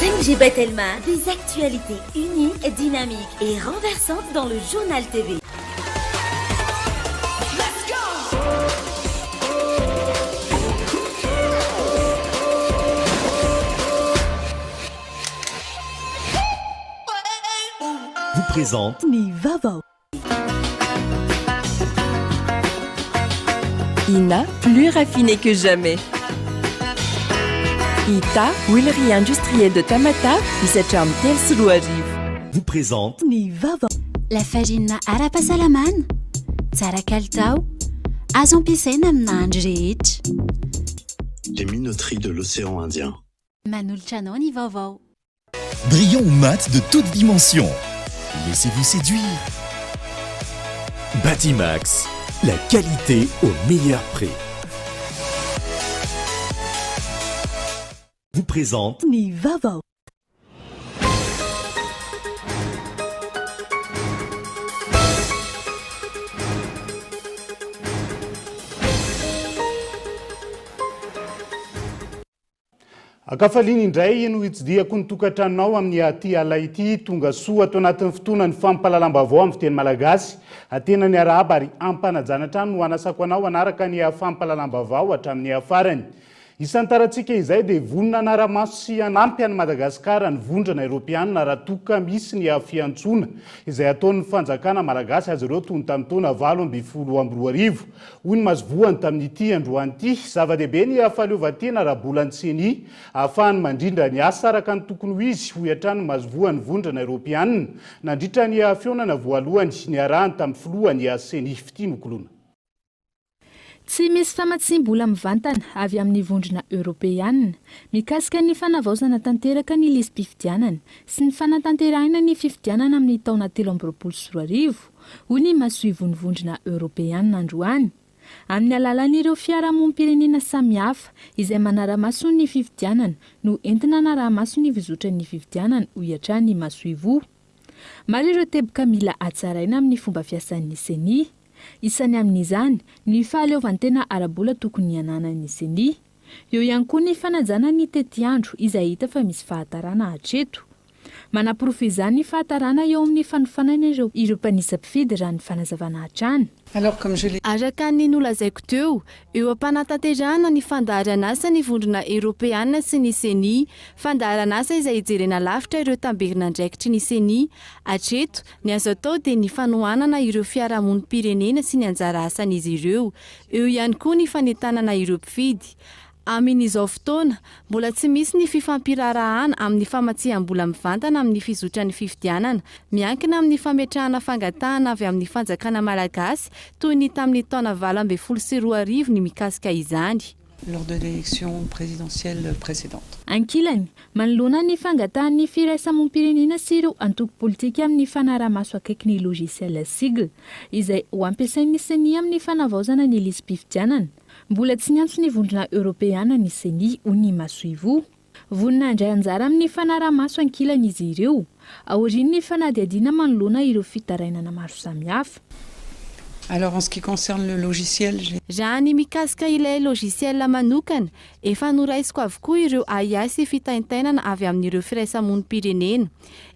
5G by Telma, des actualités uniques, dynamiques et renversantes dans le Journal TV. Vous présente Ny vaovao. Ina, plus raffiné que jamais. Ita, huilerie industrielle de Tamatave, misy hatramin'ny 2003. Vous présente Ny vaovao. Lafarinina ara-pahasalamana, tsara kalitao, azo ampiasaina amin'ny nahandro rehetra. Les minoteries de l'océan Indien. Manolotra anao ny vaovao. Brillant ou mat de toutes dimensions. Laissez-vous séduire. Batimax, la qualité au meilleur prix. Vous présente Ny vaovao. Ankafaliana indray no hitsidihako ny tokantranonao amin'ny aty ala ity. Tonga soa ato anatin'ny fotoana ny fampahalalam-baovao amin'ny fiteny malagasy. Tena niarahaba ary ampanajana hatrany no hanasako anao hanaraka ny fampahalalam-baovao hatramin'ny farany. Isantarantsika izay dia vonona hanara-maso sy hanampy an'i Madagasikara ny Vondrona Eoropeanina raha toa ka misy ny fiantsoana izay ataon'ny fanjakana malagasy azy ireo toy ny tamin'ny taona 2018. Hoy ny masoivohony tamin'ity androany ity, Zava-dehibe ny fahaleovantena ara-bolan'ny Ceni ahafahany mandrindra ny asa araka ny tokony ho izy, hoy hatrany ny masoivohon'ny Vondrona Eoropeanina nandritra ny fihaonana voalohany niarahany tamin'ny filohan'ny Ceni, Fitia Nokoloana. Tsy misy famatsiam-bola mivantana avy amin'ny Vondrona Eoropeanina mikasika ny fanavaozana tanteraka ny lisi-pifidianana sy ny fanatanterahina ny fifidianana amin'ny taona 2023, hoy ny masoivohon'ny Vondrona Eoropeanina androany. Amin'ny alalan'ireo fiarahamonim-pirenena samihafa izay manara-maso ny fifidianana no entina hanaraha-maso ny fizotran'ny fifidianana, hoy hatrany ny masoivoho. Maro ireo teboka mila hatsaraina amin'ny fomba fiasan'ny Ceni. Isany amin'izany ny fahaleovantena ara-bola tokony hananan'ny Ceni. Eo ihany koa ny fanajana ny tetiandro izay hita fa misy fahatarana hatreto. Manaporofo izany ny fahatarana eo amin'ny fanofanana ireo ireo mpanisa mpifidy raha ny fanazavana hatrany. Araka ny nolazaiko teo, eo am-panatanterahana ny fandaharanasa ny Vondrona Eoropeana sy ny Ceni. Fandaharanasa izay hijerena lavitra ireo tamberin'andraikitry ny Ceni. Hatreto, ny azo atao dia ny fanohanana ireo fiarahamonim-pirenena sy ny anjara asan'izy ireo. Eo ihany koa ny fanentanana ireo mpifidy. Amin izao fotoana, mbola tsy misy ny fifampiraharahana amin'ny famatsiam-bola mivantana amin'ny fizotran'ny fifidianana. Miankina amin'ny fametrahana fangatahana avy amin'ny fanjakana malagasy toy ny tamin'ny taona 2018 ny mikasika izany. lors de l'élection présidentielle précédente. Ankilany, manoloana ny fangatahan'ny firaisamoam-pirenena sy ireo antoko politika amin'ny fanaraha-maso akaiky ny logiciel sigle izay ho ampiasain'ny Ceni amin'ny fanavaozana ny lisi-pifidianana, Mbola tsy niantso ny Vondrona Eoropeana ny Ceni, hoy ny masoivoho. Vonona handray anjara amin'ny fanaraha-maso ankilany izy ireo, aorian'ny fanadihadiana manoloana ireo fitarainana maro samihafa. Alors en ce qui concerne le logiciel, j'ai. Raha ny mikasika ilay logiciel manokana, efa noraisiko avokoa ireo ahiahy sy fitaintainana avy amin'ireo firaisamonim-pirenena.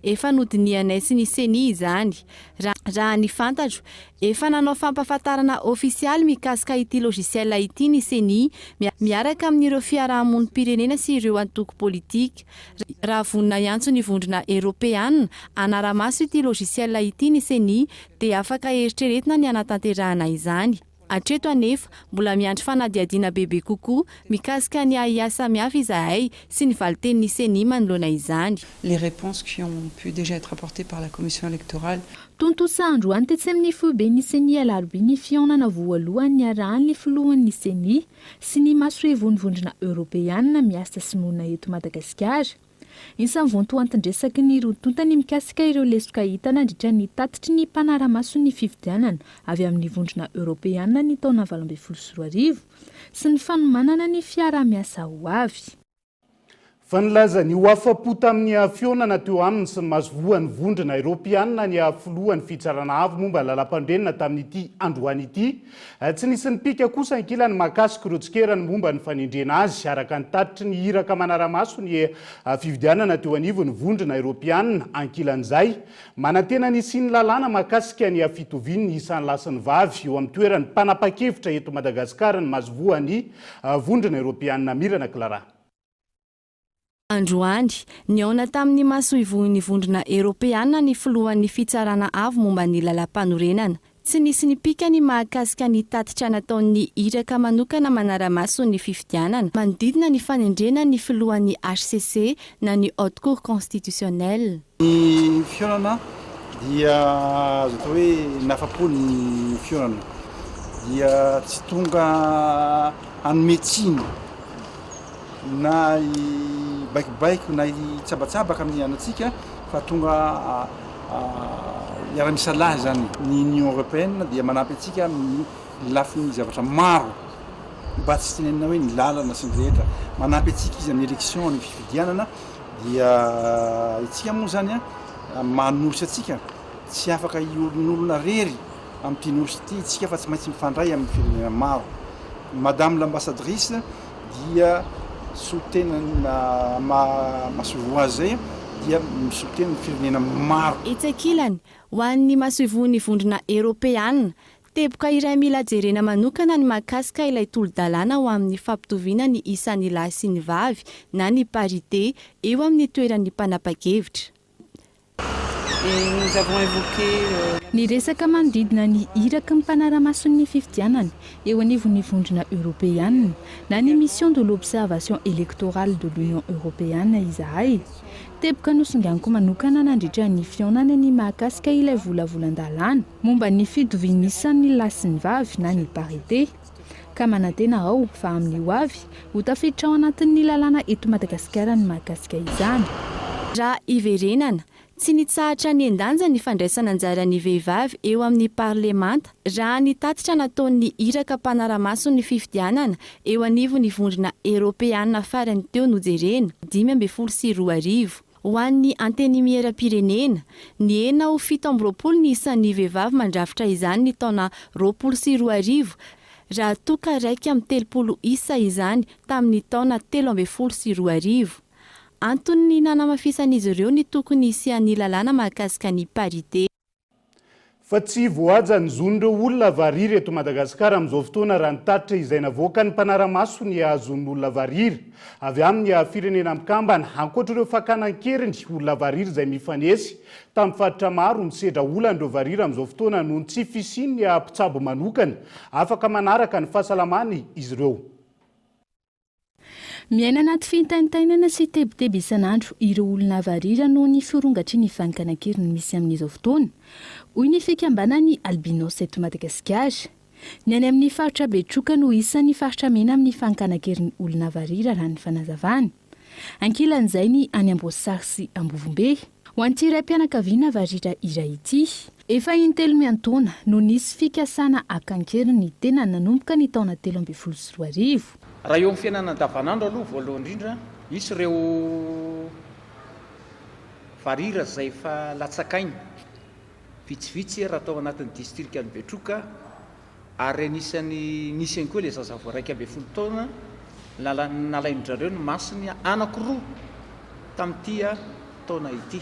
Efa nodinihanay sy ny Ceni izany. Raha ny fantatro, efa nanao fampahafantarana ofisialy mikasika ity logiciel ity ny Ceni miaraka amin'ireo fiarahamonim-pirenena sy ireo antoko politika. Raha vonona hiantso ny Vondrona Eropeana hanara-maso ity logiciel ity ny Ceni dia afaka eritreretina ny hanatanterahana izany. Hatreto anefa, mbola miandry fanadihadiana bebe kokoa mikasika ny ahiahy samihafa izahay sy ny valin-tenin'ny Ceni manoloana izany. Les réponses qui ont pu déjà être apportées par la Commission électorale. Tontosa androany tetsy amin'ny foiben'ny Ceni Alarobia ny fihaonana voalohany niarahan'ny filohan'ny Ceni sy ny masoivohon'ny Vondrona Eoropeanina miasa sy monina eto Madagasikara. Isan'ny vontoantin-dresaky ny roa tonta ny mikasika ireo lesoka hita nandritra ny tatitry ny mpanara-maso ny fifidianana avy amin'ny Vondrona Eoropeana ny taona 2018 sy ny fanomanana ny fiaraha-miasa ho avy. Fa nilaza ny ho afa-po tamin'ny fihaonana teo aminy sy ny masoivohon'ny Vondrona Eoropeanina ny filohan'ny Fitsarana Avo momba ny Lalampanorenana tamin'ity androany ity. Tsy nisy nipika kosa ankilany mahakasika ireo tsikerany momba ny fanendrena azy, araka ny tatitry ny iraka manara-maso ny fifidianana teo anivon'ny Vondrona Eoropeanina. Ankilan'izay, manantena ny hisian'ny lalàna mahakasika ny fitovian'ny isan'ny lahy sy ny vavy eo amin'ny toeran'ny mpanapa-kevitra eto Madagasikara ny masoivohon'ny Vondrona Eoropeanina Mirana Clara. Androany, nihaona tamin'ny masoivohon'ny Vondrona Eoropeana ny filohan'ny Fitsarana Avo momba ny Lalàmpanorenana. Tsy nisy nipika ny mahakasika ny tatitra nataon'ny iraka manokana manara-maso ny fifidianana manodidina ny fanendrena ny filohan'ny hcc na ny Haute Cour Constitutionnelle. Ny fihaonana dia azo atao hoe nahafa-po ny fihaonana dia tsy tonga hanome tsiny na hibaikobaiko na hitsabatsabaka amin'ny anatsika fa tonga hiara-misalahy izany. Ny Union Européenne dia manampy antsika amin'ny lafiny zavatra maro mba tsy tenenina hoe ny lalana sy ny rehetra. Manampy antsika izy amin'ny élection, amin'ny fifidianana dia itsika moa izany maha nosy antsika tsy afaka hiolonolona rery amin'ity nosy ity itsika fa tsy maintsy mifandray amin'ny firenena maro. Madame l'ambassadrice dia solontenana maha masoivoho azy izay dia misolo tena ny firenena maro. Etsy ankilany, ho an'ny masoivohon'ny Vondrona Eoropeana, teboka iray mila jerena manokana ny mahakasika ilay tolo-dalàna ho amin'ny fampitoviana ny isan'ny lahy sy ny vavy na ny parité eo amin'ny toeran'ny mpanapa-kevitra. Niresaka manodidina ny iraky ny mpanara-mason'ny fifidianana eo anivon'ny Vondrona Eoropeana na ny Mission de l'observation électorale de l'Union Européenne izahay. Teboka nosonganiko manokana nandritra ny fihaonana ny mahakasika ilay volavolan-dalàna momba ny fitovian'ny isan'ny lahy sy ny vavy na ny parité. Ka manantena aho fa amin'ny ho avy, ho tafiditra ao anatin'ny lalàna eto Madagasikara ny mahakasika izany. Raha hiverenana, tsy nitsahatra nihen-danja ny fandraisan'anjaran'ny vehivavy eo amin'ny parlemanta, raha ny tatitra nataon'ny iraka mpanara-maso ny fifidianana eo anivon'ny Vondrona Eoropeana farany teo no jerena, 2015. Ho an'ny Antenimieram-pirenena, nihena ho 27 ny isan'ny vehivavy mandrafitra izany ny taona 2020, raha toa ka 31 isa izany tamin'ny taona 2013. Antony nanamafisan'izy ireo ny tokony hisian'ny lalàna mahakasika ny parité. Fa tsy voahaja ny zon'ireo olona variry eto Madagasikara amin'izao fotoana raha ny tatitra izay navoakan'ny mpanara-maso ny zon'olona variry avy amin'ny Firenena Mikambana. Ankoatra ireo fakana an-keriny olona variry izay mifanesy tamin'ny faritra maro, misedra olana ireo variry amin'izao fotoana noho ny tsy fisian'ny mpitsabo manokana afaka manaraka ny fahasalamany izy ireo. Miaina anaty fitaintainana sy tebiteby isan'andro ireo olona varira noho ny firongatry ny fankanan-keriny misy amin'izao fotoana, hoy ny fikambanan'ny Albinos eto Madagasikara. Ny any amin'ny faritra Betroka no isan'ny faritra mena amin'ny fankanan-keriny olona varira raha ny fanazavana. Ankilan'izay ny any Amboasary sy Ambovombe. Ho an'ity raim-pianakaviana varira iray ity, efa intelo miantaona no nisy fikasana haka an-keriny ny tenany nanomboka ny taona 2013. Raha eo amin'ny fiainana andavanandro aloha voalohany indrindra, hisy ireo varira izay efa latsak'aina vitsivitsy raha tao anatin'ny distrikan'i Betroka, Ary anisan'ny nisy ihany koa ilay zaza vao 11 taona nalain-dry zareo ny masony anankiroa tamin'ity taona ity.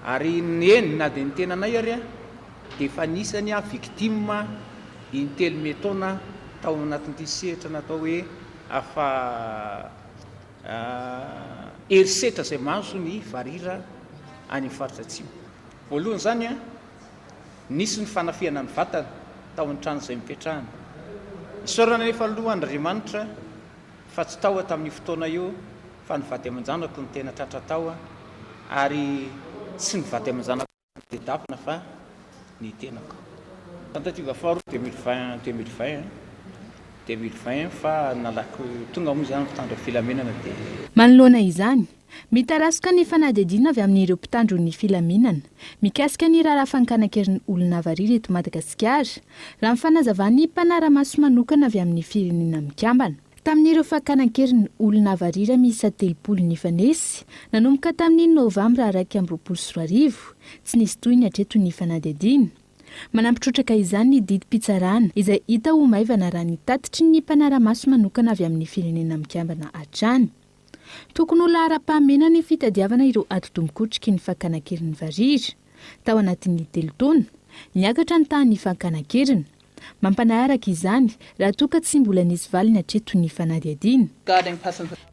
Ary eny na dia ny tenanay ary dia efa anisan'ny victime intelo miantaona tao anatin'ity sehatra natao hoe afa herisetra izay mahazo ny varira any amin'ny faritra atsimo. Voalohany izany Nisy ny fanafihana ny vatana tao an-trano izay nipetrahana. Isaorana anefa aloha Andriamanitra fa tsy tao aho tamin'io fotoana io fa ny vady aman-janako no tena tratra tao ary tsy ny vady aman-janako no tedavina fa ny tenako. Tentative faharoa 2020 2020 2020 fa nalaky tonga moa izany ny mpitandro filaminana dia. Manoloana izany, Mitarazoka ny fanadihadiana avy amin'ireo mpitandro ny filaminana mikasika ny raharaha fankana an-keriny olona varira eto Madagasikara, raha ny fanazavan'ny mpanara-maso manokana avy amin'ny Firenena Mikambana. Tamin'ireo fakana an-keriny olona varira miisa 30 nifanesy, nanomboka tamin'ny novambra 2021, tsy nisy tohiny hatreto ny fanadihadiana. Manampy trotraka izany ny didim-pitsarana, izay hita ho maivana raha ny tatitry ny mpanara-maso manokana avy amin'ny Firenena Mikambana hatrany. Tokony ho laharam-pahamehana ny fitadiavana ireo atidoha mikotriky ny fakana an-keriny varira. Tao anatin'ny telo taona, niakatra ny tahan'ny fakana an-keriny. Mampanahy araka izany raha toa ka tsy mbola nisy valiny hatreto ny fanadihadiana.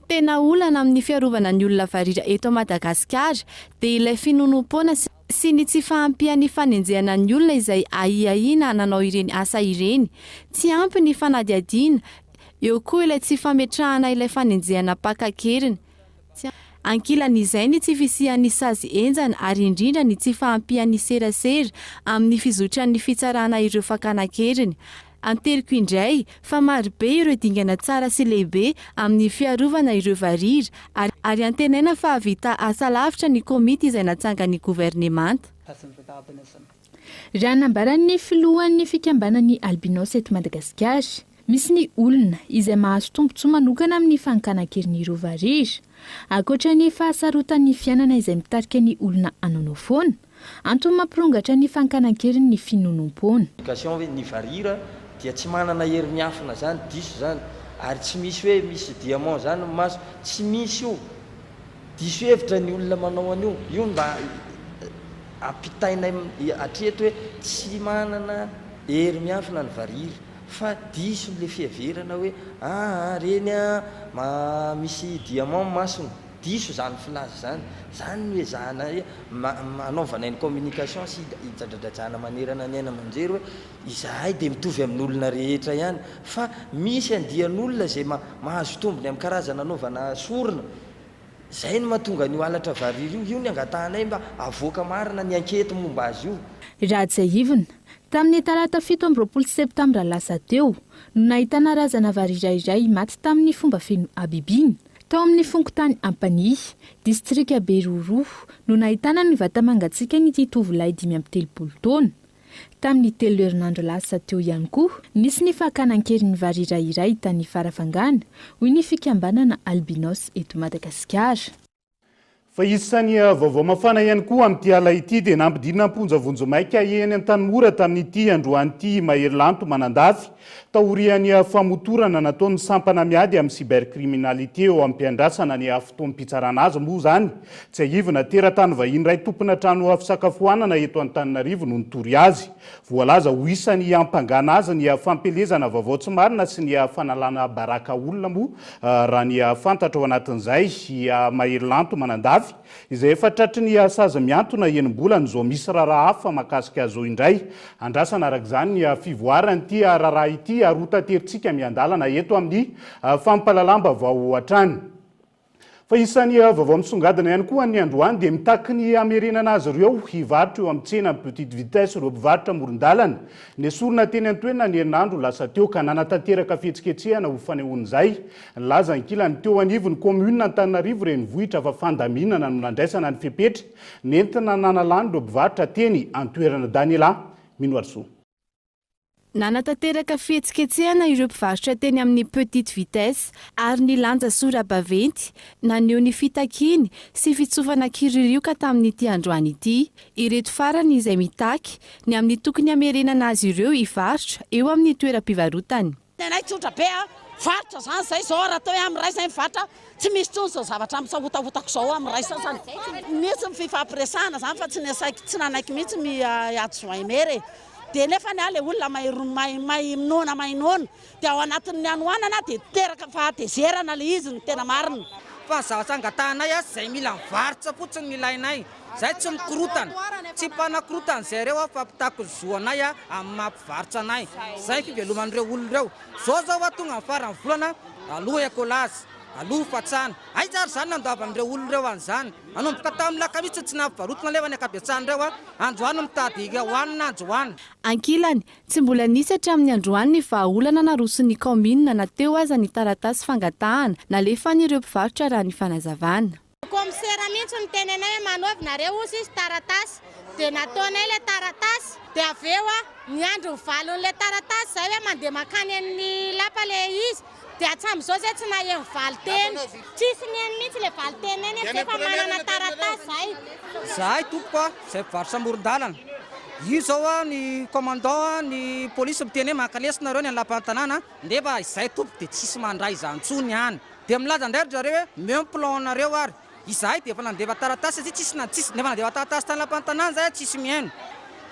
Tena olana amin'ny fiarovana ny olona varira eto Madagasikara dia ilay finoanoam-poana sy ny tsy fahampian'ny fanenjehana ny olona izay ahiahiana nanao ireny asa ireny. Tsy ampy ny fanadihadiana, eo koa ilay tsy fametrahana ilay fanenjehana mpaka an-keriny. Ankilan'izay ny tsy fisian'ny sazy henjana ary indrindra ny tsy fahampian'ny serasera amin'ny fizotran'ny fitsarana ireo fakana an-keriny. Anteriko indray fa marobe ireo dingana tsara sy lehibe amin'ny fiarovana ireo varira ary antenaina fa hahavita asa lavitra ny komity izay natsangan'ny governemanta. Raha nambaran'ny filohan'ny fikambanan'ny albinos eto Madagasikara, misy ny olona izay mahazo tombontsoa manokana amin'ny fankanan-kerin'ireo varira. Ankoatra ny fahasarotan'ny fiainana izay mitarika ny olona hanaonao foana, antony mampirongatra ny fankanan-keriny ny finoanoam-poana. Communication hoe ny varira dia tsy manana hery miafina zany, diso zany, ary tsy misy hoe misy diamant zany ny maso, tsy misy io, diso hevitra ny olona manao an'io, io no mba ampitainay hatreto hoe tsy manana hery miafina ny varira fa diso le fiheverana hoe aa reny a misy diamant ny masony, diso zany filaza zany, zany no ezahanay anaovanay ny communication sy idradradrajana manerana ny aina aman-jery hoe izahay dia mitovy amin'olona rehetra ihany fa misy andian'olona izay mahazo tombony amin'ny karazana anaovana sorona Izay no mahatonga an'io halatra varira io. Io ny angatahanay mba havoaka marina ny ankety momba azy io. Raha tsiahivina, tamin'ny talata 27 septambra lasa teo no nahitana razana varira iray maty tamin'ny fomba feno habibiana. Tao amin'ny fokontany Ampanihy, distrika Beroroha, no nahitana ny vata-mangatsiakan'ity tovolahy 35 taona. Tamin'ny telo herinandro lasa teo ihany koa, nisy ny fakana an-keriny varira iray tany Farafangana, hoy ny fikambanana Albinos eto Madagasikara. Fa isan'ny vaovao mafana ihany koa amin'ity ala ity dia nampidinina am-ponja vonjimaika eny Antanimora tamin'ity androany ity i Mahery Lanto Manandafy taorian'ny famotorana nataon'ny sampana miady amin'ny cybercriminalité eo am-piandrasana ny fotoam-pitsarana azy moa izany Tsiahivina, teratany vahiny iray tompona trano fisakafoanana eto Antananarivo no nitory azy. Voalaza ho isan'ny hiampangana azy ny fampielezana vaovao tsy marina sy ny fanalana baraka olona moa raha ny fantatra ao anatin'izay i Mahery Lanto Manandafy izay efa tratry ny sazy mihantona enim-bolana izao misy raharaha hafa mahakasika azy izao indray. Andrasana araka izany ny fivoaran'ity raharaha ity ary hotaterintsika miandalana eto amin'ny fampahalalam-baovao hatrany. Fa isan'ny vaovao misongadina ihany koa ny androany dia mitaky ny hamerenana azy ireo hivarotra eo amin'ny tsenan'ny Petite Vitesse ireo mpivarotra amoron-dalana. Nesorina teny an-toerana ny herinandro lasa teo ka nanatanteraka fihetsiketsehana ho fanehoana izay. Nilaza ankilany teo anivon'ny kaominina Antananarivo Renivohitra fa fandaminana no nandraisana ny fepetra nentina nanalana ireo mpivarotra teny an-toerana. Daniela Minoarisoa. Nanatanteraka fihetsiketsehana ireo mpivarotra teny amin'ny Petite Vitesse ary nilanja sora-baventy naneho ny fitakiany sy fitsofana kiririoka tamin'ity androany ity. Ireto farany izay mitaky ny amin'ny tokony hamerenana azy ireo hivarotra eo amin'ny toeram-pivarotany. Ny anay tsotra be a, varotra zany zay zao raha atao hoe amin'ny iray zay mivarotra tsy misy intsony zao zavatra misahotahotak zao amin'ny iray sasany. Misy ny fifampiresahana zany fa tsy nasaiky tsy nanaiky mihitsy ny adjoint maire e. Dia nefa ny ahy ilay olona mahay mahay mahay noana mahay noana dia ao anatin'ny hanoanana dia teraka fahatezerana ilay izy no tena marina. Fa ny zavatra angatahanay a, zay mila mivarotra fotsiny no ilainay, zay tsy mikorotana, tsy mpanakorotana zareo a, fa mpitaky ny zo anay a, amin'ny maha mpivarotra anay, zay fiveloman'ireo olona ireo, zao zao a tonga ny faran'ny volana, aloha écolage, aloha fatsana, aiza ary zany nandoavan'ireo olona ireo an'izany? Nanomboka tamin'ny lakamisy tsy nampivarotana anefa ny ankabetsahan'ireo androany mitady hohanina androany. Ankilany, tsy mbola nisy hatramin'ny androany ny vahaolana naroson'ny kaominina na teo aza ny taratasy fangatahana nalefan'ireo mpivarotra raha ny fanazavana. Kaomisera mihitsy no niteny anay hoe manaovy nareo ozy izy taratasy dia nataonay ilay taratasy dia avy eo niandry ny valin'ilay taratasy izahay hoe mandeha mankany amin'ny lapa ilay izy. Dia hatramin'izao zay tsy naheno valinteny. Tsisy niheno mihitsy le valinteny nefa zay efa manana taratasy zay. Zahay tompoko a, zay mpivarotra amoron-dalana. Io zao a ny commandant ny police miteny hoe mankalesa nareo ny any lapan'ny tanàna nefa izay tompoko dia tsisy mandray izany intsony any. Dia milaza indray ry zareo hoe meo ny plan nareo ary. Izahay dia efa nandefa taratasy satria tsisy na tsisy nefa nandefa taratasy tany lapan'ny tanàna izahay tsisy mihaino.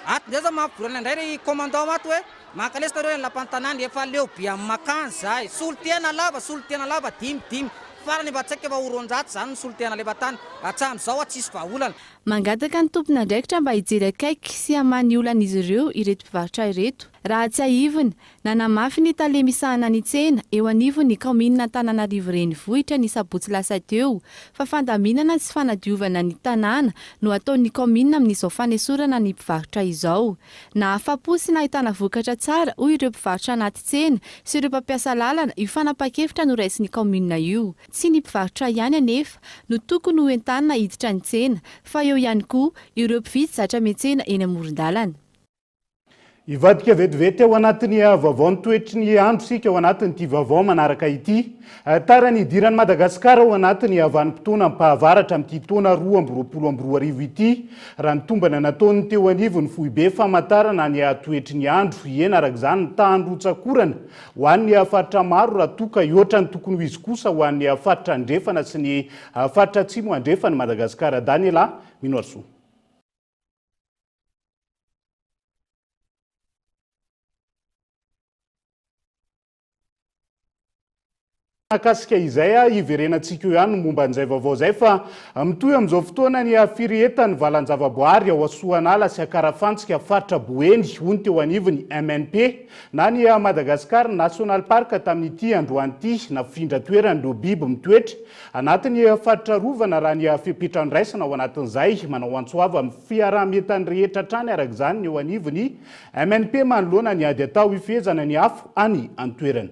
Ato indray zao mampiborana indray ry commandant ato hoe mankalesa nareo any lapan'ny tanàna efa leo be amin'ny makany izahay. Solontena lava solontena lava dimy dimy. Farany efa tsy haiko efa ho 200 izany ny solontena alefa tany. Hatramin'izao tsisy vahaolana. Mangataka ny tompon'andraikitra mba hijery akaiky sy hamaha ny olan'izy ireo ireto mpivarotra ireto. Raha tsiahivina, nanamafy ny tale misahana ny tsena eo anivon'ny kaominina Antananarivo Renivohitra ny sabotsy lasa teo fa fandaminana sy fanadiovana ny tanàna no ataon'ny kaominina amin'izao fanesorana ny mpivarotra izao. Nahafapo sy nahitana vokatra tsara hoy ireo mpivarotra anaty tsena sy ireo mpampiasa lalana io fanapahan-kevitra noraisin'ny kaominina io. Tsy ny mpivarotra ihany anefa no tokony ho entanina hiditra ny tsena fa eo ihany koa ireo mpividy zatra miantsena eny amoron-dalana. Hivadika vetivety ao anatin'ny vaovao ny toetry ny andro isika ao anatin'ity vaovao manaraka ity. Tara ny hidiran'i Madagasikara ao anatin'ny vanim-potoanam-pahavaratra amin'ity taona 2022 ity, raha ny tombana nataon'ny teo anivon'ny foibe famantarana ny toetry ny andro. Hihena araka izany ny tahan'ny rotsak'orana ho an'ny faritra maro raha toa ka hihoatra ny tokony ho izy kosa ho an'ny faritra andrefana sy ny faritra atsimo andrefan'i Madagasikara. Daniela Minoarisoa. Mahakasika izay, hiverenantsika eo ihany ny momba an'izay vaovao izay fa mitohy amin'izao fotoana ny firehetan'ny valan-javaboary ao Soanala sy Ankarafantsika, faritra Boeny, hoy ny teo anivon'ny MNP na ny Madagascar National Park tamin'ity androany ity. Nafindra toerana ireo biby mitoetra Anatin'ny faritra arovana raha ny fepetra andraisana ao anatin'izay, manao antso avo amin'ny fiaraha-mientan'ny rehetra hatrany araka izany ny eo anivon'ny MNP manoloana ny ady atao hifehezana ny afo any an-toerana.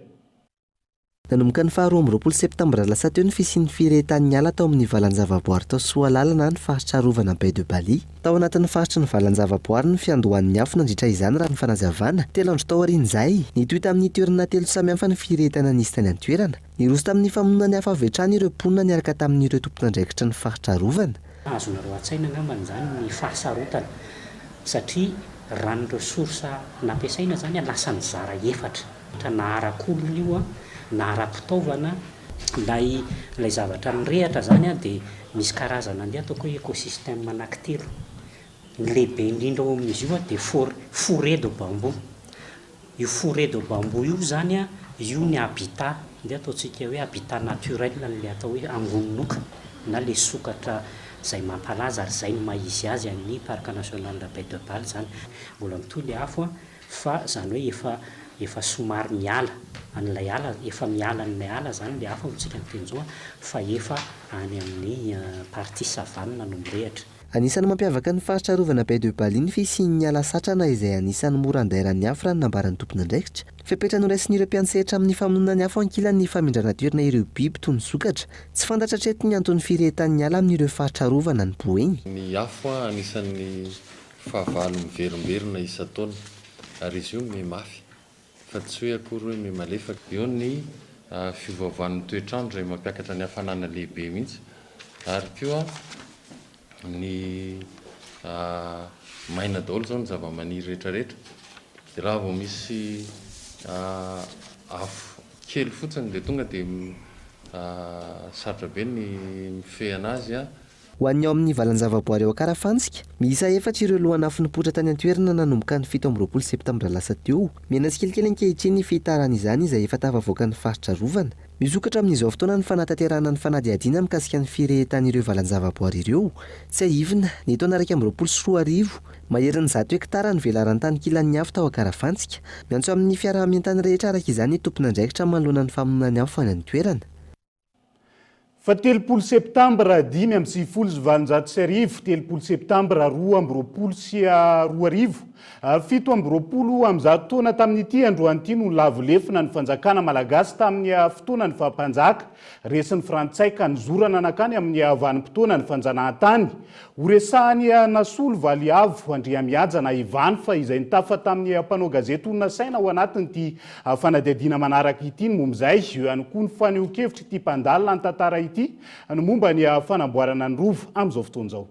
Nanomboka ny faha 22 septambra lasa teo ny fisian'ny firehetan'ny ala tao amin'ny valan-javaboary tao Soalala na ny faritra arovana Baie de Baly. Tao anatin'ny faritry ny valan-javaboary ny fiandohan'ny afo nandritra izany raha ny fanazavana. Telo andro tao aorian'izay, nitohy tamin'ny toerana telo samihafa ny firehetana nisy tany an-toerana. Niroso tamin'ny famonoana ny afo avy hatrany ireo mponina niaraka tamin'ireo tompon'andraikitry ny faritra arovana. Azonareo an-tsaina angambany izany ny fahasarotana satria raha ny ressource nampiasaina izany lasa nizara efatra, na arak'olona io na ara-pitaovana, ilay ilay zavatra mirehatra izany dia misy karazana andeha ataoko hoe écosystème anankitelo, ny lehibe indrindra ao amin'izy io dia for- forêt de bambou. Io forêt de bambou io zany an, io ny habitat, ndeha ataontsika hoe habitat naturel an'ilay atao hoe angononoka na le sokatra izay mampalaza ary izay no maha izy azy an'ny parc national baie de Bale zany. Mbola mitohy le afo an, fa zany hoe efa efa somary miala an'ilay ala, efa miala an'ilay ala zany le afo amintsika miteny zao an, fa efa any amin'ny partie savane no mirehitra. Anisan'ny mampiavaka ny faritra arovana Baie de Baly ny fisian'ny ala satrana izay anisan'ny mora andairan'ny afo raha ny nambaran'ny tompon'andraikitra. Fepetra noraisin'ireo mpiantsehatra amin'ny famonoana ny afo ankilany ny famindrana toerana ireo biby toy ny sokatra. Tsy fantatra hatreto ny anton'ny firehetan'ny ala amin'ireo faritra arovana any Boeny. Ny afo anisan'ny fahavalo miverimberina isan-taona ary izy io mihamafy fa tsy hoe akory hoe mihamalefaka. Eo ny fiovaovan'ny toetr'andro izay mampiakatra ny hafanana lehibe mihitsy ary koa ny maina daholo izao ny zavamaniry rehetra rehetra dia raha vao misy afo kely fotsiny dia tonga dia sarotra be ny mifehy anazy. Ho an'ny ao amin'ny valan-javaboary ao Ankarafantsika, miisa efatra ireo lohan'afo nipoitra tany an-toerana nanomboka ny 27 septambra lasa teo. Mihena tsikelikely ankehitriny ny fihitaran'izany izay efa tafavoaka ny faritra arovana. Misokatra amin'izao fotoana ny fanatanterahana ny fanadihadiana mikasika ny firehetan'ireo valan-javaboary ireo. Tsiahivina, ny taona 2021, maherin'ny 100 hektara ny velaran-tany kilan'ny afo tao Ankarafantsika. Miantso amin'ny fiaraha-mientan'ny rehetra araka izany ny tompon'andraikitra manoloana ny famonoana ny afo any an-toerana. Fa 30 septambra 1895, 30 septambra 2022, 127 taona tamin'ity androany ity no lavo lefona ny fanjakana malagasy tamin'ny fotoanan'ny faha-mpanjaka. Resin'ny frantsay ka nizorana nankany amin'ny vanim-potoanan'ny fanjanahantany. Horesahan'i Nasolo Valiavo Andriamihaja na Ivan fa izay nitafa tamin'ny mpanao gazety ho nasaina ao anatin'ity fanadihadiana manaraka ity ny momba izay. Eo ihany koa ny fanehoan-kevitr'ity mpandalina ny tantara ity ny momba ny fanamboarana ny Rova amin'izao fotoana izao.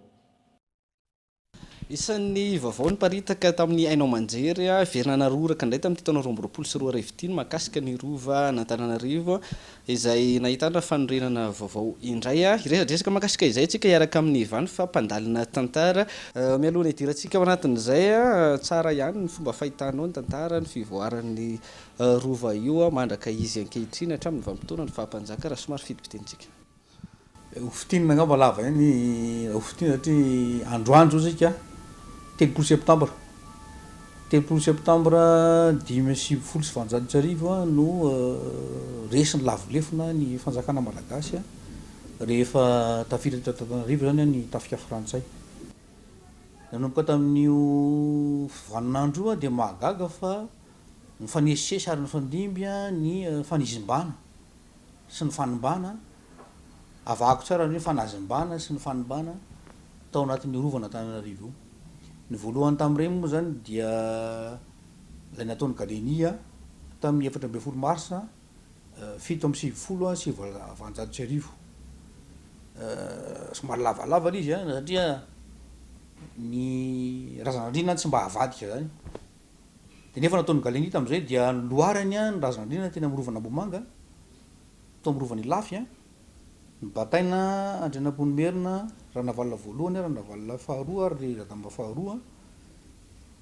Isan'ny vaovao niparitaka tamin'ny haino aman-jery, heverina naroraka indray tamin'ity taona 2022 ity ny mahakasika ny Rovan'Antananarivo izay nahitana fanorenana vaovao indray. Hiresadresaka mahakasika izay isika hiaraka amin'i Ivan fa mpandalina tantara. Mialoha ny hidirantsika ao anatin'izay, tsara ihany ny fomba fahitanao ny tantara, ny fivoaran'ny Rova io mandraka izy ankehitriny hatramin'ny vanim-potoanan'ny faha-mpanjaka raha somary fidipidintsika. Ho fintinina angamba lava ihany ho fintinina satria androany zao isika 30 septambra, 30 septambra 1895 no resy ny lavo lefona ny fanjakana malagasy rehefa tafiditra teto Antananarivo zany ny tafika frantsay. Nanomboka tamin'io vaninandro io dia mahagaga fa nifanesisesy ary nifandimby ny fanizimbana sy ny fanimbana, avahako tsara ny hoe fanazimbana sy ny fanimbana tao anatin'io rovan'Antananarivo io. Ny voalohany tamin'ireny moa izany dia ilay nataon'i Gallieni tamin'ny 14 marsa 1897. Somary lavalava ilay izy satria ny razan'andriana tsy mba avadika izany. Dia nefa nataon'i Gallieni tamin'izay dia noloarany ny razan'andriana teny amin'ny rovan'Ambohimanga, tao amin'ny rovan'Ilafy, nobataina Andrianampoinimerina, Ranavalona voalohany, Ranavalona faharoa ary Radama faharoa,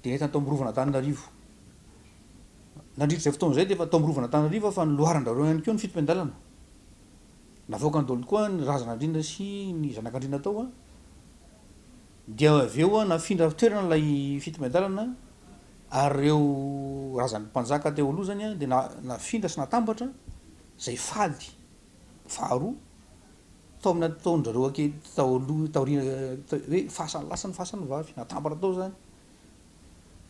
dia nentina tao amin'ny rovan'Antananarivo. Nandritra izay fotoana izay dia efa tao amin'ny rovan'Antananarivo fa noloaran-dRareo ihany koa ny fitopian-dalana. Navoakany daholo koa ny razan'andriana sy ny zanak'andriana tao. Dia avy eo nafindra toerana ilay fitomiadalana ary ireo razan'ny mpanjaka teo aloha izany dia nafindra sy natambatra izay faly faharoa tao amin'ny nataon-dRareo anke tao aloha taoriana hoe fasan'ny lahy sy ny fasan'ny vavy natambatra tao izany.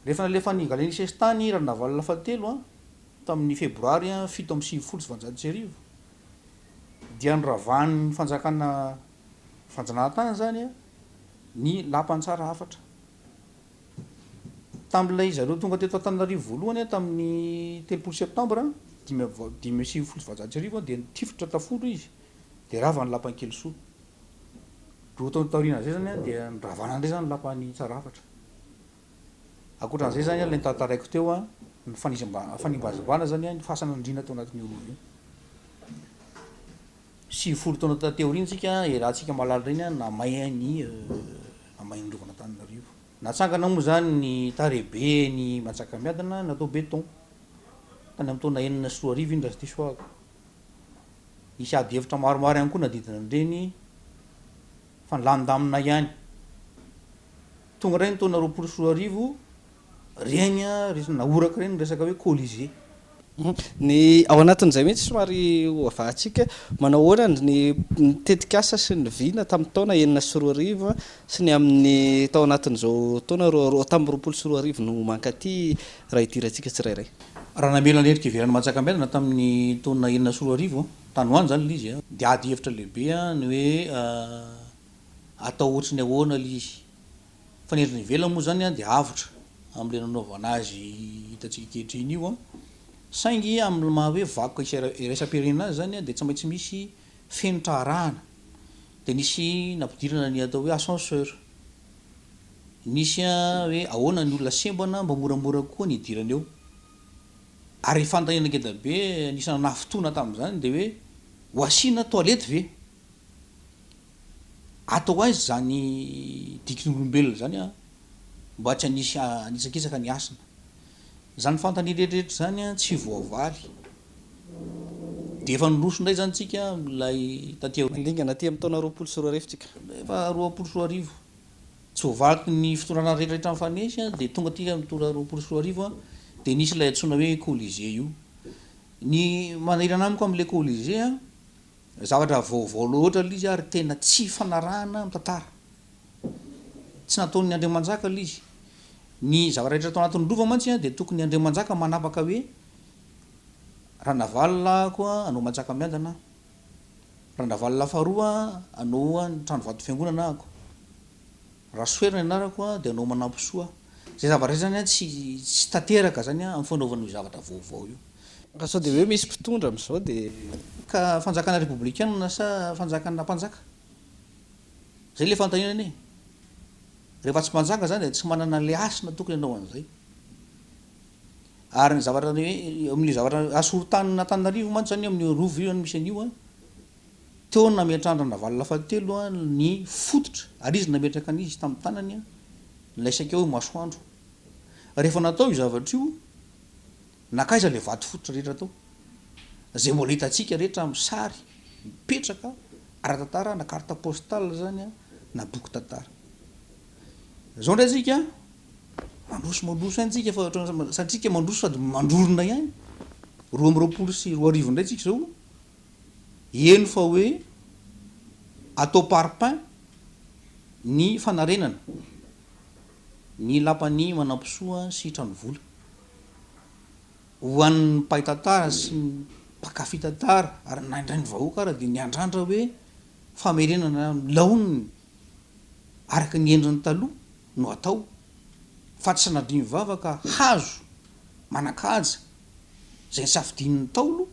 Rehefa nalefan'i Gallieni sesitany Ranavalona fahatelo tamin'ny febroary 1897 dia noravan'ny fanjakana Fanjanahantany izany ny lapan'i Tsarahafatra. Tamin'ilay zareo tonga teto Antananarivo voalohany tamin'ny 30 septambra 1895 dia nitifitra tafondro izy dia rava ny lapan'i Kelisoa. Roa taona taorian'izay izany dia noravana indray izany ny lapan'i Tsarahafatra. Ankoatran'izay izany ilay notantaraiko teo ny fanimbazimbana izany ny fasan'andriana tao anatin'io rova io. 90 taona taty aoriana isika, iarahantsika mahalala ireny, namay ny namay ny rovan'Antananarivo. Natsangana moa izany ny tarehibe ny Manjakamiadana natao béton. Tany amin'ny taona 2006 iny raha tsy diso aho. Nisy ady hevitra maromaro ihany koa nanodidina an'ireny fa nilamindamina ihany. Tonga indray ny taona 2020, reny nahoraka ireny ny resaka hoe Colisée. Ny ao anatin'izay mihitsy somary ho avahantsika, manao ahoana ny tetikasa sy ny vina tamin'ny taona 2006 sy ny amin'ny tao anatin'izao taona roa tamin'ny 2020 no mankaty raha hidirantsika tsirairay. Raha namela ny endrika ivelan'i Manjakamiadana tamin'ny taona 2006, tany ho any izany ilay izy, dia ady hevitra lehibe ny hoe atao ohatry ny ahoana ilay izy. Fa ny endriny ivelany moa izany dia avotra amin'ilay nanaovana azy hitantsika ankehitriny io, saingy amin'ny maha hoe vakoka iraisam-pirenena azy izany dia tsy maintsy misy fenitra arahana. Dia nisy nampidirana ny atao hoe ascenseur. Nisy hoe ahoana ny olona sembana mba moramora kokoa ny hidirana eo. Ary fanontaniana ngeda be anisan'ny nahafotoana tamin'izany dia hoe ho asiana toilette ve? Atao aiza izany dikin'olombelona izany an, mba tsy hanisy hanitsakitsaka ny hasina? Izany fanontaniana rehetra rehetra izany an tsy voavaly. Dia efa niroso indray izany tsika amin'ilay taty aoriana. Mandingana aty amin'ny taona 2020 tsika. Efa 2020. Tsy voavaky ny fitondrana rehetra rehetra nifanesy an, dia tonga aty amin'ny taona 2020 an, dia nisy ilay antsoina hoe Colisée io. Ny manahirana amiko amin'ilay Colisée an. Zavatra vaovao loatra ilay izy ary tena tsy ifanarahana amin'ny tantara. Tsy nataon'ny Andriamanjaka ilay izy. Ny zavatra rehetra tao anatin'ny rova mantsy dia tokony Andriamanjaka manapaka hoe Ranavalona ako anao Manjakamiadana aho. Ranavalona faharoa anao ny trano vato fiangonana ako. Rasoherina ny anarako dia anao Manampisoa. Izay zavatra izay zany tsy tsy tanteraka zany amin'ny fanaovana io zavatra vaovao io. Ka sao dia hoe misy mpitondra amin'izao dia. Ka fanjakana repoblikanina sa fanjakana mpanjaka? Zay le fanontaniana anie. Rehefa tsy mpanjaka zany dia tsy manana le hasina tokony hanao an'izay. Ary ny zavatra ny hoe amin'io zavatra Asorontanin'Antananarivo mantsy zany amin'io rova io zany misy an'io an, teo no nametrahan-dRanavalona fahatelo an ny fototra, ary izy no nametraka an'izy tamin'ny tanany an, ilay saika hoe masoandro. Rehefa natao io zavatra io, nankaiza ilay vato fototra rehetra tao? Izay mbola hitantsika rehetra amin'ny sary mipetraka ara-tantara na carte postale izany an, na boky tantara. Izao indray tsika Mandroso mandroso ihany tsika fa ohatran'ny sady tsika mandroso sady mandrorona ihany. 2022 indray tsika izao, heno fa hoe atao parpaing ny fanarenana ny lapan'i Manampisoa sy Tranovola. Ho an'ny mpahay tantara sy ny mpankafy tantara ary na indray ny vahoaka ara dia niandrandra hoe famerenana ny laoniny araka ny endriny taloha no atao fa tsy sanatria mivava ka hazo manan-kaja izay nisafidian'ny Ntaolo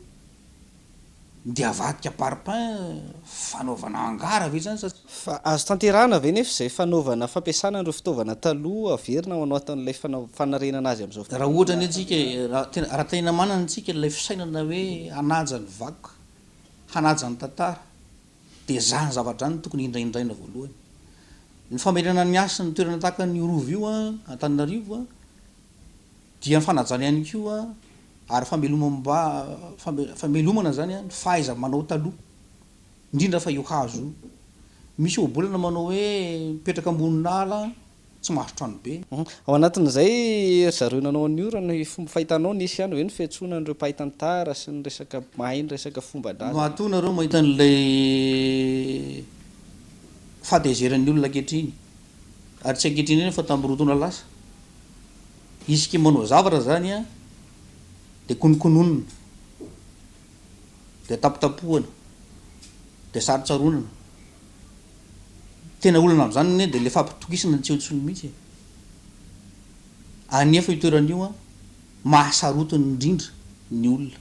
dia avadika parpaing fanaovana hangar ve izany sa tsy Fa azo tanterahana ve nefa izay fanaovana fampiasana an'ireo fitaovana taloha averina ao anatin'ilay fanarenana azy amin'izao Raha ohatra anie tsika e, raha tena raha tena manana tsika ilay fisainana hoe hanaja ny vakoka, hanaja ny tantara, Dia izany zavatra izany no tokony hindrahindraina voalohany. Ny famerenana ny hasin'ny toerana tahaka an'io Rova io Antananarivo dia ny fanajana ihany koa ary famelomam-ba famelomana izany ny fahaiza-manao taloha, indrindra fa io hazo io. Misy ohabolana manao hoe mipetraka ambonin'ala Tsy mahazo trano be. Ao anatin'izay ry zareo nanao an'io raha ny fomba fahitanao nisy ihany ve ny fiantsoana an'ireo mpahay tantara sy ny resaka mahay ny resaka fomban-drazana. Matoa nareo mahita an'ilay fahatezeran'ny olona ankehitriny, ary tsy ankehitriny ihany fa tamin'ny 2 taona lasa, isika manao zavatra zany an, dia kononkononina, dia tapotapohana, dia sarotsaronana. Tena olana amin'izany anie dia ilay fampitokisana tsy eo intsony mihitsy e. Anefa io toerana io an, mahasarotiny indrindra ny olona.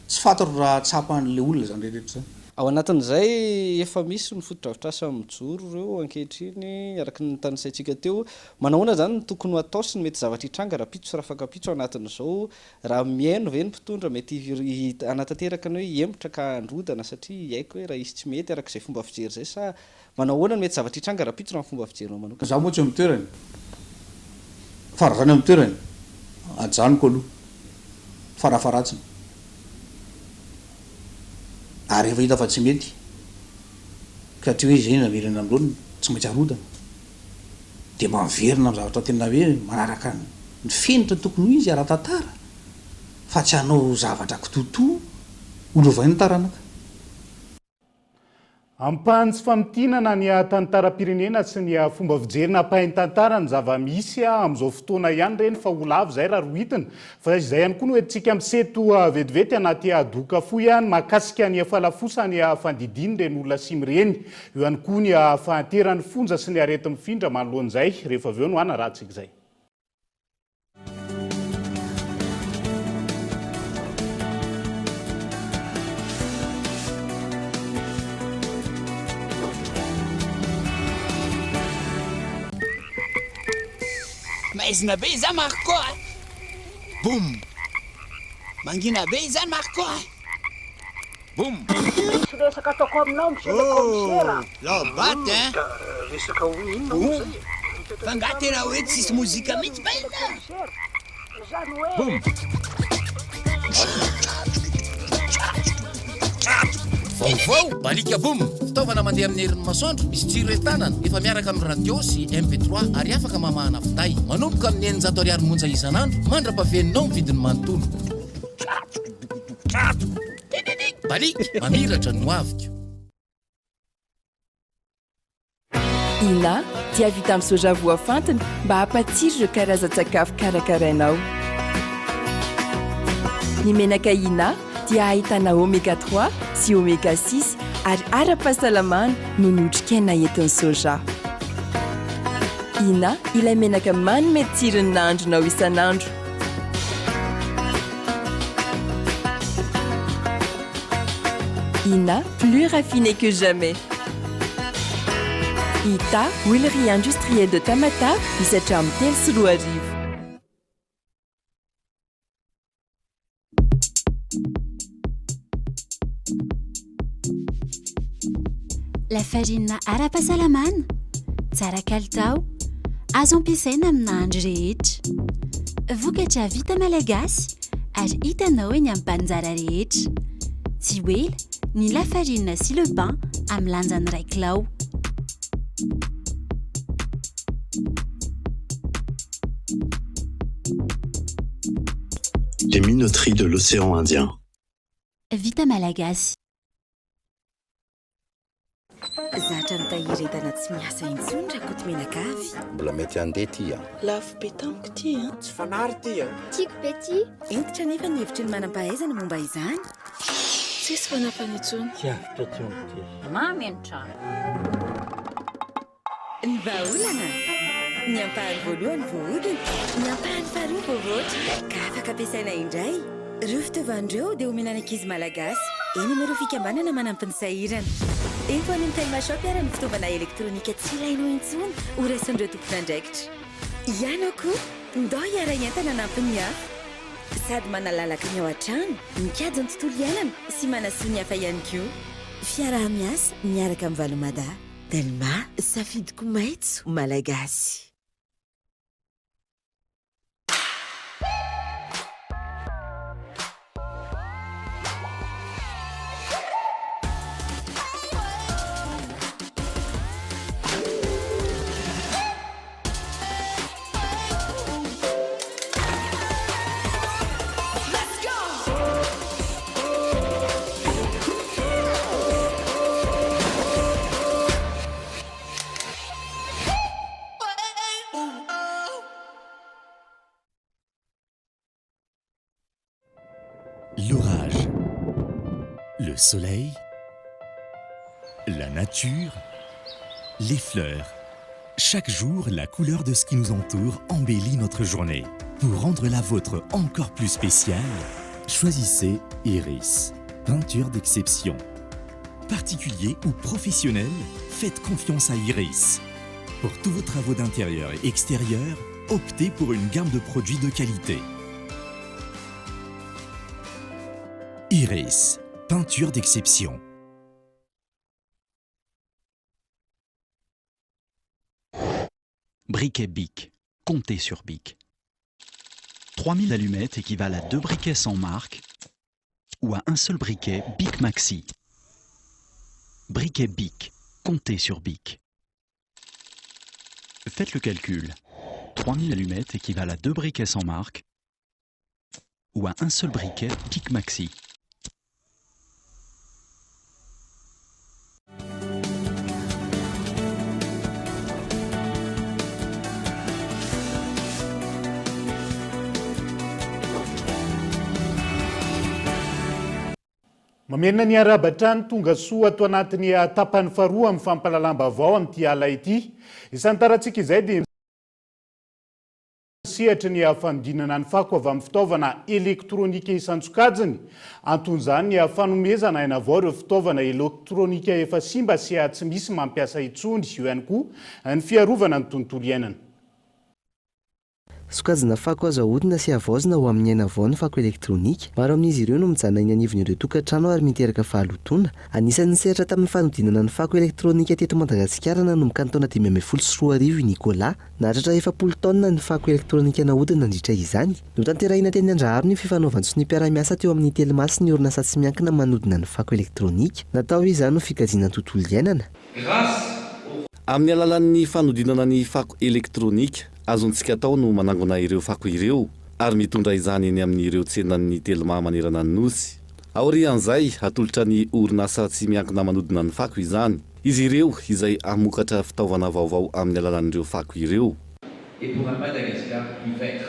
Tsy fantatro raha tsapan'ilay olona izany rehetra izany. Ao anatin'izay, efa misy ny fotodrafitrasa mijoro ireo ankehitriny, araka ny notanisaintsika teo. Manahoana izany no tokony ho atao sy ny mety zavatra hitranga rahampitso sy rahafakampitso ao anatin'izao Raha mihaino ve ny mpitondra mety hanatanteraka ny hoe hihemotra ka handrodana satria haiko hoe raha hisy tsy mety araka izay fomba fijery izay sa manao ahoana no mety zavatra hitranga rahampitso raha ny fomba fijerinao manokana? Izaho moa tsy eo amin'ny toerany fa raha zany eo amin'ny toerany ajanoko aloha farafaharatsiny ary rehefa hita fa tsy mety satria hoe izay no naverina amin'ny laoniny tsy maintsy arodana. dia mba miverina amin'ny zavatra tena hoe manaraka ny fenitra tokony ho izy ara-tantara fa tsy hanao zavatra kitoatoa ho lovain'ny taranaka. Ampahany tsy famintinana ny tantaram-pirenena sy ny fomba fijery nampahain-tantara ny zava-misy amin'izao fotoana ihany ireny fa ho lava izay raha rohitina fa izay ihany koa no entintsika miseto vetivety anaty doka fohy ny mahakasika ny fahalafosan'ny fandidian'ireny olona simy ireny. Eo ihany koa ny fahanteran'ny fonja sy ny areti-mifindra manoloana izay, rehefa avy eo no hanarahantsika izay. Maizina be izany Marco a! Boum! Mangina be izany Marco a! Boum! Misy resaka ataoko aminao monsieur le commissaire a! Lao baty hein! Resaka ho inona moa zay e? Fa nga tena hoe tsisy mozika mihitsy baina? Zany hoe. Boum! Vaovao! Balika Boum! Fitaovana mandeha amin'ny herin'ny masoandro, misy jiro entanana, efa miaraka amin'ny radio sy MP3 ary afaka mamahana finday. Manomboka amin'ny 600 ariary monja isan'andro, mandra-pahaveninao ny vidiny manontolo. Baliaka, mamiratra ny hoaviko. Ina dia vita amin'ny soja voafantina mba hampatsiro ireo karazan-tsakafo karakarainao. Ny menaka Ina dia ahitana oméga 3 sy oméga 6 ary ara-pahasalamana noho ny otrikaina entin'ny soja. Ina ilay menaka manome tsiro ny nahandronao isan'andro. Ina, plus raffiné que jamais. Ita, huilerie industrielle de Tamatave, misy hatramin'ny 2003. Lafarinina ara-pahasalamana, tsara kalitao, azo ampiasaina amin'ny nahandro rehetra. Vokatra vita malagasy ary hitanao eny amin'ny mpanjara rehetra. Tsy ho ela ny lafarinina sy le pain amin'ny lanjany iray kilao. Les minoteries de l'océan Indien. Vita malagasy. Zatra mitahiry entana tsy miasa intsony Rakotomenakavy. Mbola mety handeha ity an. Lafo be tamiko ity an. Tsy fanary ity an. Tiako be ity. Hentitra anefa ny hevitry ny manam-pahaizana momba izany. Tsisy fanafany intsony. Tsy avotra intsony ity. Mamy ny trano. Ny vahaolana? Ny ampahany voalohany voahodina, ny ampahany faharoa voavoatra ka afaka ampiasaina indray. Ireo fitaovana ireo dia omena ny ankizy malagasy eny amin'ireo fikambanana manampy ny sahirana. Ento any amin'ny Telma Shop ary ny fitaovana elektronika tsy ilainao intsony ho raisin'ireo tompon'andraikitra. Ianao koa, ndao hiara-hientana hanampy ny hafa. Sady manalalaka ny ao an-trano, mikajy ny tontolo iainana sy manasoa ny hafa ihany koa. Fiaraha-miasa miaraka amin'ny Valomada. Telma, safidiko maitso malagasy. L'orage, le soleil, la nature, les fleurs. Chaque jour, la couleur de ce qui nous entoure embellit notre journée. Pour rendre la vôtre encore plus spéciale, choisissez Iris, peinture d'exception. Particulier ou professionnel, faites confiance à Iris. Pour tous vos travaux d'intérieur et extérieur, optez pour une gamme de produits de qualité. Iris, peinture d'exception. Briquet Bic. Comptez sur Bic. 3000 allumettes équivalent à deux briquets sans marque ou à un seul briquet Bic Maxi. Briquet Bic. Comptez sur Bic. Faites le calcul. 3000 allumettes équivalent à deux briquets sans marque ou à un seul briquet Bic Maxi. Mamerina ny arahaba hatrany tonga soa ato anatin'ny tapany faharoa amin'ny fampahalalam-baovao amin'ity ala ity. Isantarantsika izay dia sehatry ny fanodinana ny fako avy amin'ny fitaovana elektronika isan-tsokajiny. Anton'izany ny fanomezana aina vao ireo fitaovana elektronika efa simba sy tsy misy mampiasa intsony. Eo ihany koa ny fiarovana ny tontolo iainana. Sokajina fako azo ahodina sy havaozina ho amin'ny aina vao ny fako elektronika. Maro amin'izy ireo no mijanona eny anivon'ireo tokantrano ary miteraka fahalotoana. Anisan'ny nisehatra tamin'ny fanodinana ny fako elektronika teto Madagasikara nanomboka ny taona 2015 i Nicolas. Nahatratra 40 taonina ny fako elektronika nahodina nandritra izany. Notanterahina teny Andraharo ny fifanaovan-tsoniam-piaraha-miasa teo amin'ny Telma sy ny orinasa tsy miankina manodina ny fako elektronika. Natao izany ho fikajiana ny tontolo iainana. Amin'ny alalan'ny fanodinana ny fako elektronika, azontsika atao no manangona ireo fako ireo ary mitondra izany eny amin'ireo tsenan'ny Telma manerana ny Nosy. Aorian'izay, hatolotra ny orinasa tsy miankina manodina ny fako izany. Izy ireo izay hamokatra fitaovana vaovao amin'ny alalan'ireo fako ireo. Et pour un Madagascar plus vert.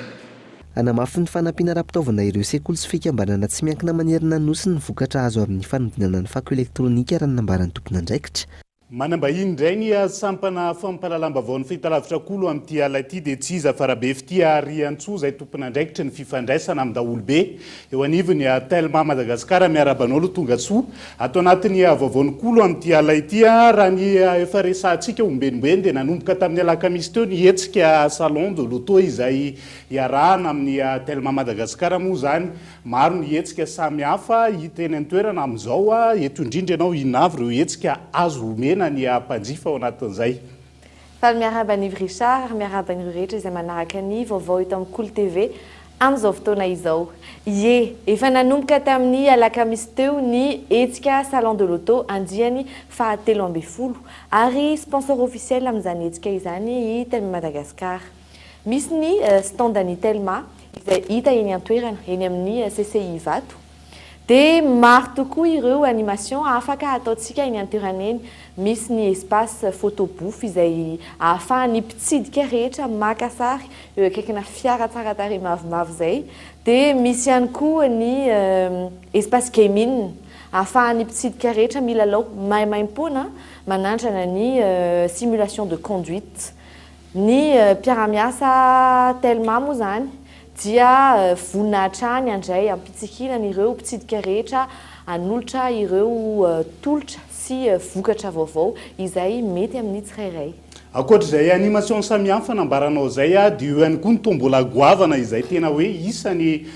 Hanamafy ny fanampiana ara-pitaovana ireo sekoly sy fikambanana tsy miankina manerana ny Nosy ny vokatra azo amin'ny fanodinana ny fako elektronika raha ny nambaran'ny tompon'andraikitra. Manam-bahiny indray ny sampana fampahalalam-baovaon'ny fahitalavitra Kolo amin'ity alina ity dia tsy iza fa Rabefitia Ariantsoa izay tompon'andraikitry ny fifandraisana amin'ny daholobe eo anivon'ny Telma Madagasikara. Miarahaba anao aloha tongasoa ato anatin'ny vaovaon'ny Kolo amin'ity alina ity. Raha ny efa resahantsika ombenimbeny dia nanomboka tamin'ny alakamisy teo ny hetsika Salon de l'auto izay iarahana amin'ny Telma Madagasikara moa izany. Maro ny hetsika samihafa hita eny an-toerana amin'izao. Eto indrindra ianao, inona avy ireo hetsika azo omena ny mpanjifa ao anatin'izay? Faly miarahaba an'i Yves Richard ary miarahaba an'ireo rehetra izay manaraka ny vaovao eto amin'ny Kolo TV amin'izao fotoana izao. Ie, efa nanomboka tamin'ny alakamisy teo ny hetsika Salon de l'auto andiany faha 13 ary sponsor officiel amin'izany hetsika izany i Telma Madagascar. Misy ny stand an'i Telma izay hita eny an-toerana, eny amin'ny CCI Ivato. Dia maro tokoa ireo animation afaka ataontsika eny an-toerana eny. Misy ny espace photo booth izay ahafahan'ny mpitsidika rehetra maka sary eo akaikina fiara tsara tarehy mavomavo izay. Dia misy ihany koa ny espace gaming ahafahan'ny mpitsidika rehetra milalao maimaimpoana manandrana ny simulation de conduite. Ny mpiara-miasa Telma moa izany dia vonona hatrany handray am-pitsikiana an'ireo mpitsidika rehetra hanolotra ireo tolotra sy vokatra vaovao izay mety amin'ny tsirairay. Ankoatra izay animation samihafa nambaranao izay dia eo ihany koa ny tombola goavana izay tena hoe isany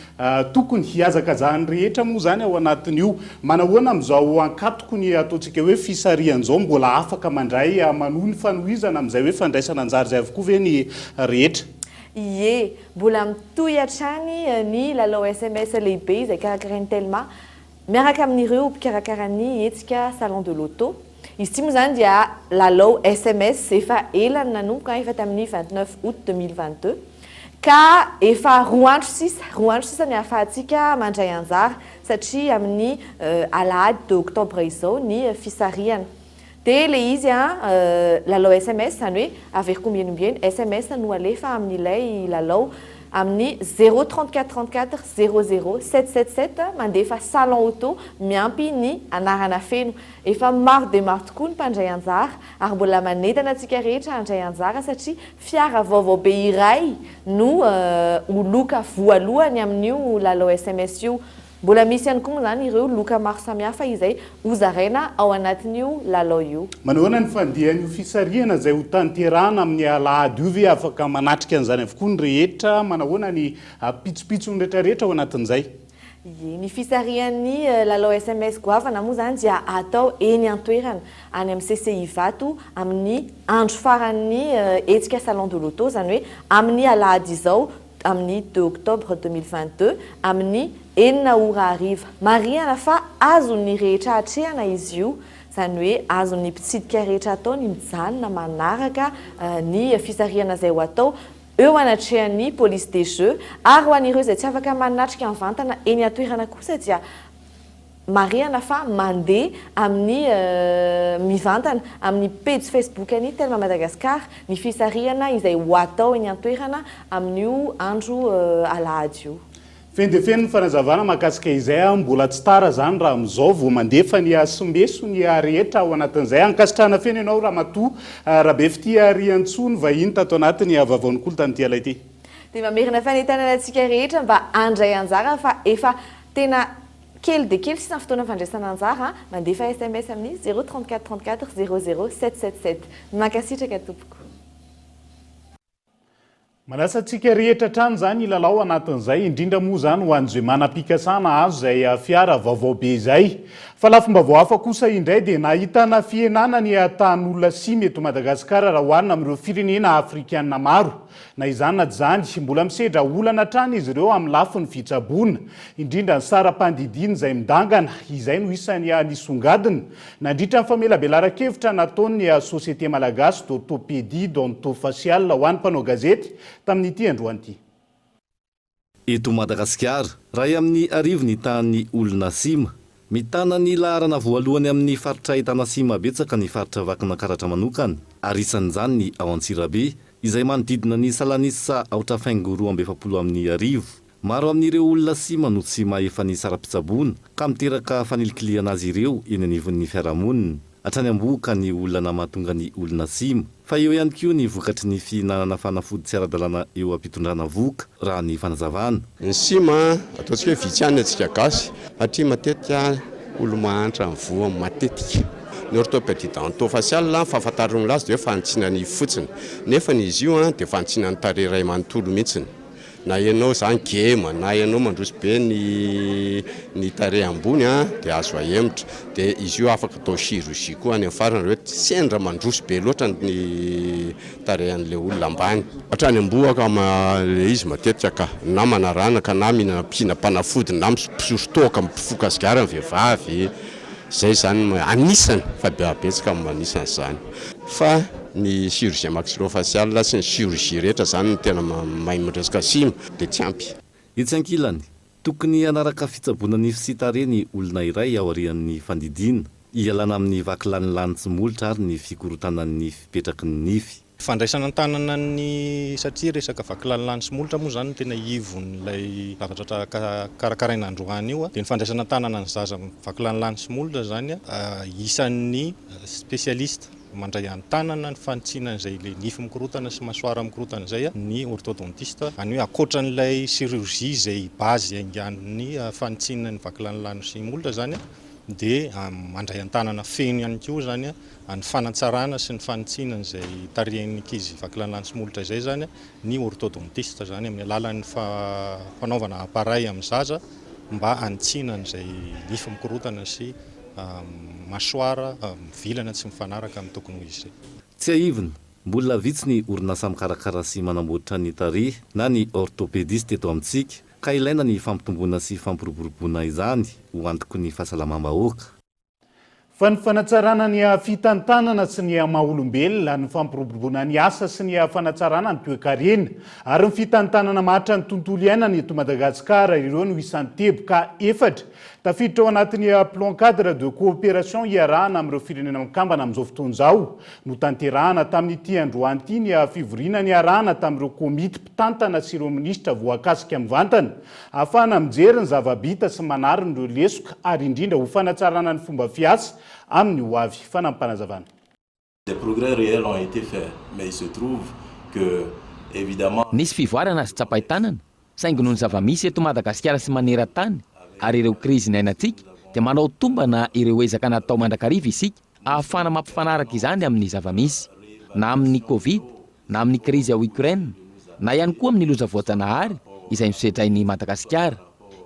Tokony hihazakazahan'ny rehetra moa izany ao anatin'io. Manahoana amin'izao ankatoko ny ataontsika hoe fisarihana izao? Mbola afaka mandray manohy ny fanohizana amin'izay hoe fandraisana anjara izay avokoa ve ny rehetra? Ie, mbola mitohy hatrany ny lalao sms lehibe izay karakarain'ny Telma Miaraka amin'ireo mpikarakara ny hetsika Salon de l'auto. Izy ity moa izany dia lalao sms efa ela no nanomboka, efa tamin'ny 29 août 2022. Ka efa roa andro sisa, roa andro sisa ny ahafahantsika mandray anjara satria amin'ny alahady deux octobre izao ny fisarihana. Dia ilay izy an, lalao sms, izany hoe averiko ombieny ombieny, sms no alefa amin'ilay lalao amin'ny zéro 34 34 zéro zéro sept sept sept, mandefa salon auto miampy ny anarana feno. Efa maro dia maro tokoa ny mpandray anjara ary mbola manentana antsika rehetra handray anjara satria fiara vaovao be iray no ho loka voalohany amin'io lalao sms io. Mbola misy ihany koa moa izany ireo loka maro samihafa izay hozaraina ao anatin'io lalao io. Manahoana ny fandehan'io fisarihana izay hotanterahana amin'ny alahady io ve afaka manatrika an'izany avokoa ny rehetra? Manahoana ny pitsopitsony rehetrarehetra ao anatin'izay? Ie, ny fisarihan'ny lalao sms goavana moa izany dia atao eny an-toerana, any amin'ny CCI Ivato, amin'ny andro faran'ny hetsika Salon de l'auto, izany hoe amin'ny alahady izao amin'ny deux octobre 2022 amin'ny enina ora hariva. Marihana fa azon'ny rehetra atrehana izy io, izany hoe azon'ny mpitsidika rehetra atao ny mijanona manaraka ny fisarihana izay ho atao eo anatrehan'ny police des jeux ary ho an'ireo izay tsy afaka manatrika mivantana eny an-toerana kosa dia Marihana fa mandeha amin'ny mivantana amin'ny pejy Facebook an'ny Telma Madagascar ny fisarihana izay ho atao eny an-toerana amin'io andro alahady io. Feno dia feno ny fanazavana mahakasika izay a, mbola tsy tara zany raha amin'izao vao mandefa ny someso ny rehetra ao anatin'izay. Ankasitrahana feno ianao Ramatoa Rabefitia Riantsoa nivahiny tato anatin'ny Vaovaon'ny Kolo tamin'ity alina ity. Dia mamerina fanentanana antsika rehetra mba handray anjara fa efa tena Kely dia kely sisa ny fotoana fandraisana anjara, mandefa sms amin'ny zéro 34 34 zéro zéro sept sept sept. Mankasitraka tompoko. Manasa antsika rehetra hatrany izany hilalao anatin'izay, indrindra moa izany ho an'izay manam-pikasana hahazo izay fiara vaovao be izay. Fa lafim-baovao hafa kosa indray dia nahitana fihenana ny tahan'olona simy eto Madagasikara raha oharina amin'ireo firenena afrikana maro. Na izany na tsy izany, mbola misedra olana hatrany izy ireo amin'ny lafiny fitsaboana, indrindra ny saram-pandidiana izay midangana, izay no isan'ny nisongadina nandritra ny famelabelaran-kevitra nataon'ny Société Malagasy d'Orthopédie Dento-Faciale ho an'ny mpanao gazety tamin'ity androany ity. Eto Madagasikara, iray amin'ny arivo ny tahan'ny olona sima. Mitana ny laharana voalohany amin'ny faritra ahitana sima betsaka ny faritra Vakinankaratra manokana, ary isan'izany ny ao Antsirabe, izay manodidina ny salanisa aotra faingo 42 amin'ny arivo. Maro amin'ireo olona sima no tsy mahefa ny saram-pitsaboana, ka miteraka fanilikilihana azy ireo eny anivon'ny fiarahamonina. Hatrany am-bohoka ny olana mahatonga ny olona sima. Fa eo ihany koa ny vokatry ny fihinanana fanafody tsy ara-dalàna eo am-pitondrana vohoka, raha ny fanazavana. Ny sima, ataontsika hoe vitsy ihany ny antsika gasy, satria matetika olo-mahantra ny voa matetika. Ny orthopédie dento-faciale, ny fahafantaran'olona azy dia hoe fanitsiana nify fotsiny, nefa izy io dia fanitsiana ny tarehy iray manontolo mihitsy. Na ianao izany gema na ianao mandroso be ny ny tarehy ambony a dia azo ahemotra. Dia izy io afaka atao chirurgie koa any amin'ny farany raha hoe sendra mandroso be loatra ny tarehy an'ilay olona ambany. Hatrany am-bohoka ilay izy matetika ka, na manaranaka na mihinana mpihinam-panafody na misotro toaka, mifoka sigara ny vehivavy. Izay izany anisany fa betsaka no anisany izany. Fa ny chirurgie maxillofaciale sy ny chirurgie rehetra izany no tena mahay miresaka sima dia tsy ampy. Etsy ankilany, tokony hanaraka fitsaboana nify sy tarehy ny olona iray aorian'ny fandidiana, hialana amin'ny vaky lanilany tsy molotra ary ny fikorontanan'ny fipetraky ny nify. Fandraisana an-tanana ny satria resaka vaky lanilany sy molotra moa izany no tena ivon'ilay zavatra karakaraina androany io dia ny fandraisana an-tanana ny zaza vaky lanilany sy molotra izany isan'ny spécialiste mandray an-tanana ny fanitsiana an'izay ilay nify mikorontana sy masoara mikorontana izay ny orthodontiste izany hoe ankoatran'ilay chirurgie izay base iaingan'ny fanitsiana ny vaky lanilany sy molotra izany dia mandray an-tanana feno ihany koa izany ny fanatsarana sy ny fanitsiana an'izay tarihin'ny ankizy vakilanilany sy molotra izay izany ny orthodontiste izany amin'ny alalan'ny fanaovana appareil amin'ny zaza mba hanitsiana an'izay nify mikorontana sy mâchoire mivilana tsy mifanaraka amin'ny tokony ho izy izay. Tsiahivina, mbola vitsy ny orinasa mikarakara sy manamboatra ny tarehy na ny orthopédiste eto amintsika ka ilaina ny fampitomboana sy fampiroboroboana izany ho antoky ny fahasalamam-bahoaka. Fa ny fanatsarana ny fitantanana sy ny maha olombelona, ny fampiroboroboana ny asa sy ny fanatsarana ny toekarena ary ny fitantanana maharitra ny tontolo iainana eto Madagasikara, ireo no isan'ny teboka efatra tafiditra ao anatin'ny Plan cadre de coopération iarahana amin'ireo firenena mikambana amin'izao fotoana izao. Notanterahana tamin'ity androany ity ny fivoriana niarahana tamin'ireo komity mpitantana sy ireo minisitra voakasika mivantana Ahafahana mijery ny zava-bita sy manarina ireo lesoka ary indrindra ho fanatsarana ny fomba fiasa amin'ny ho avy. Fanampim-panazavana. Des progrès réels ont été faits, mais il se trouve que, évidemment. Nisy fivoarana azo tsapain-tanana, saingy noho ny zava-misy eto Madagasikara sy maneran-tany ary ireo krizy niainantsika dia manao tombana ireo ezaka natao mandrakariva isika ahafahana mampifanaraka izany amin'ny zava-misy, na amin'ny Covid, na amin'ny krizy ao Ukraine, na ihany koa amin'ny loza voajanahary izay nosedrain'i Madagasikara.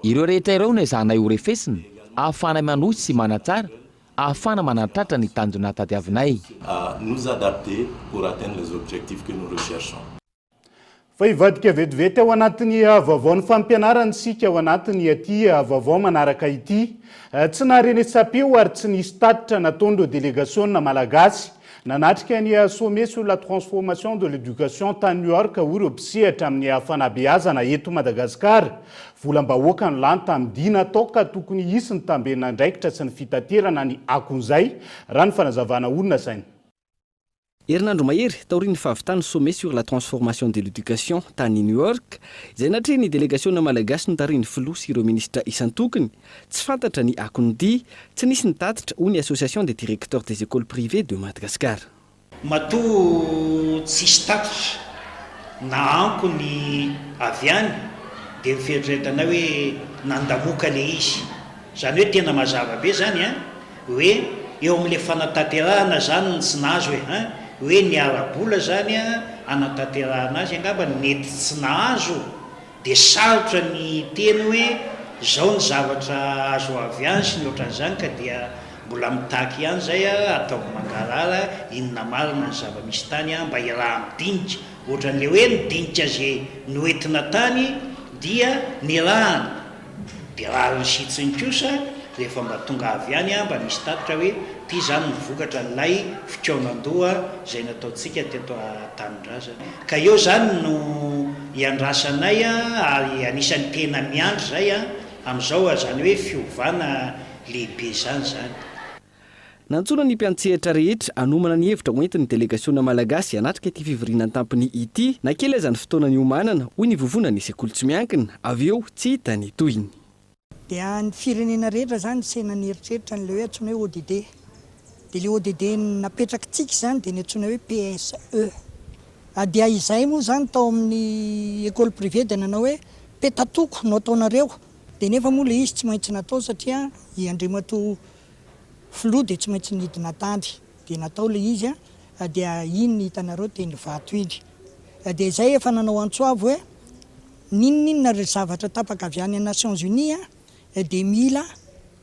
Ireo rehetra ireo no ezahanay ho refesina, ahafahanay manohy sy manatsara, ahafahana manatratra ny tanjona tadiavinay. À nous adapter pour atteindre les objectifs que nous recherchons. Fa hivadika vetivety ao anatin'ny vaovaon'ny fampianarana isika ao anatin'ny ity vaovao manaraka ity. Tsy naharenesam-peo ary tsy nisy tatitra nataon'ireo delegasiona malagasy nanatrika ny Sommet sur la transformation de l'éducation tany New York hoy ireo mpisehatra amin'ny fanabeazana eto Madagasikara. Volam-bahoaka no lany tamin'ny dia natao ka tokony hisy ny tamben'andraikitra sy ny fitaterana ny akon'izay, raha ny fanazavana olona saina. Herinandro mahery taorian'ny fahavitan'ny Sommet sur la transformation de l'éducation tany New York, izay natrehin'ny delegasiona malagasy notarihin'ny filoha sy ireo minisitra isan-tokony, tsy fantatra ny akon'ny dia, tsy nisy ny tatitra, hoy ny Association des directeurs des écoles privées de Madagascar. Matoa tsisy tatitra na ankony avy any dia ny fieritreretanay hoe nandamoka ilay izy. Izany hoe tena mazava be izany an! Hoe eo amin'ilay fanatanterahana izany no tsy nahazo e hein! Hoe ny ara-bola izany hanatanterahana azy angamba nety tsy nahazo dia sarotra ny hiteny hoe izao ny zavatra azo avy any sy ny ohatran'izany ka dia mbola mitaky ihany izay ataovy mangarahara inona marina ny zava-misy tany mba hiaraha-midinika ohatran'ilay hoe ny dinika izay noentina tany dia nirahana Dia rariny sy hitsiny kosa rehefa mba tonga avy any mba misy tatitra hoe ity izany ny vokatra an'ilay fikaonandoha izay nataontsika teto an-tanindrazana. Ka eo izany no iandrasanay ary anisan'ny tena miandry izay amin'izao izany hoe fiovana lehibe izany izany. Nantsoina ny mpiantsehatra rehetra hanomana ny hevitra hoentin'ny delegasiona malagasy hanatrika ity fivoriana an-tampony ity, na kely aza ny fotoana niomanana, hoy ny vovonan'ny sekoly tsy miankina. Avy eo, tsy hita ny tohiny. Dia ny firenena rehetra izany sena nieritreritra an'ilay hoe antsoina hoe ODD. Dia ilay ODD napetrakitsika izany dia ny antsoina hoe PSE. Dia izay moa izany tao amin'ny école privée dia nanao hoe petatoko no ataonareo. Dia nefa moa ilay izy tsy maintsy natao satria i Andriamatoa Filoha dia tsy maintsy nidina tany dia natao ilay izy an, dia iny hitanareo teny Ivato iny. Dia izay efa nanao antso avo hoe n'inon'inona ry zavatra tapaka avy any Nations Unies an, dia mila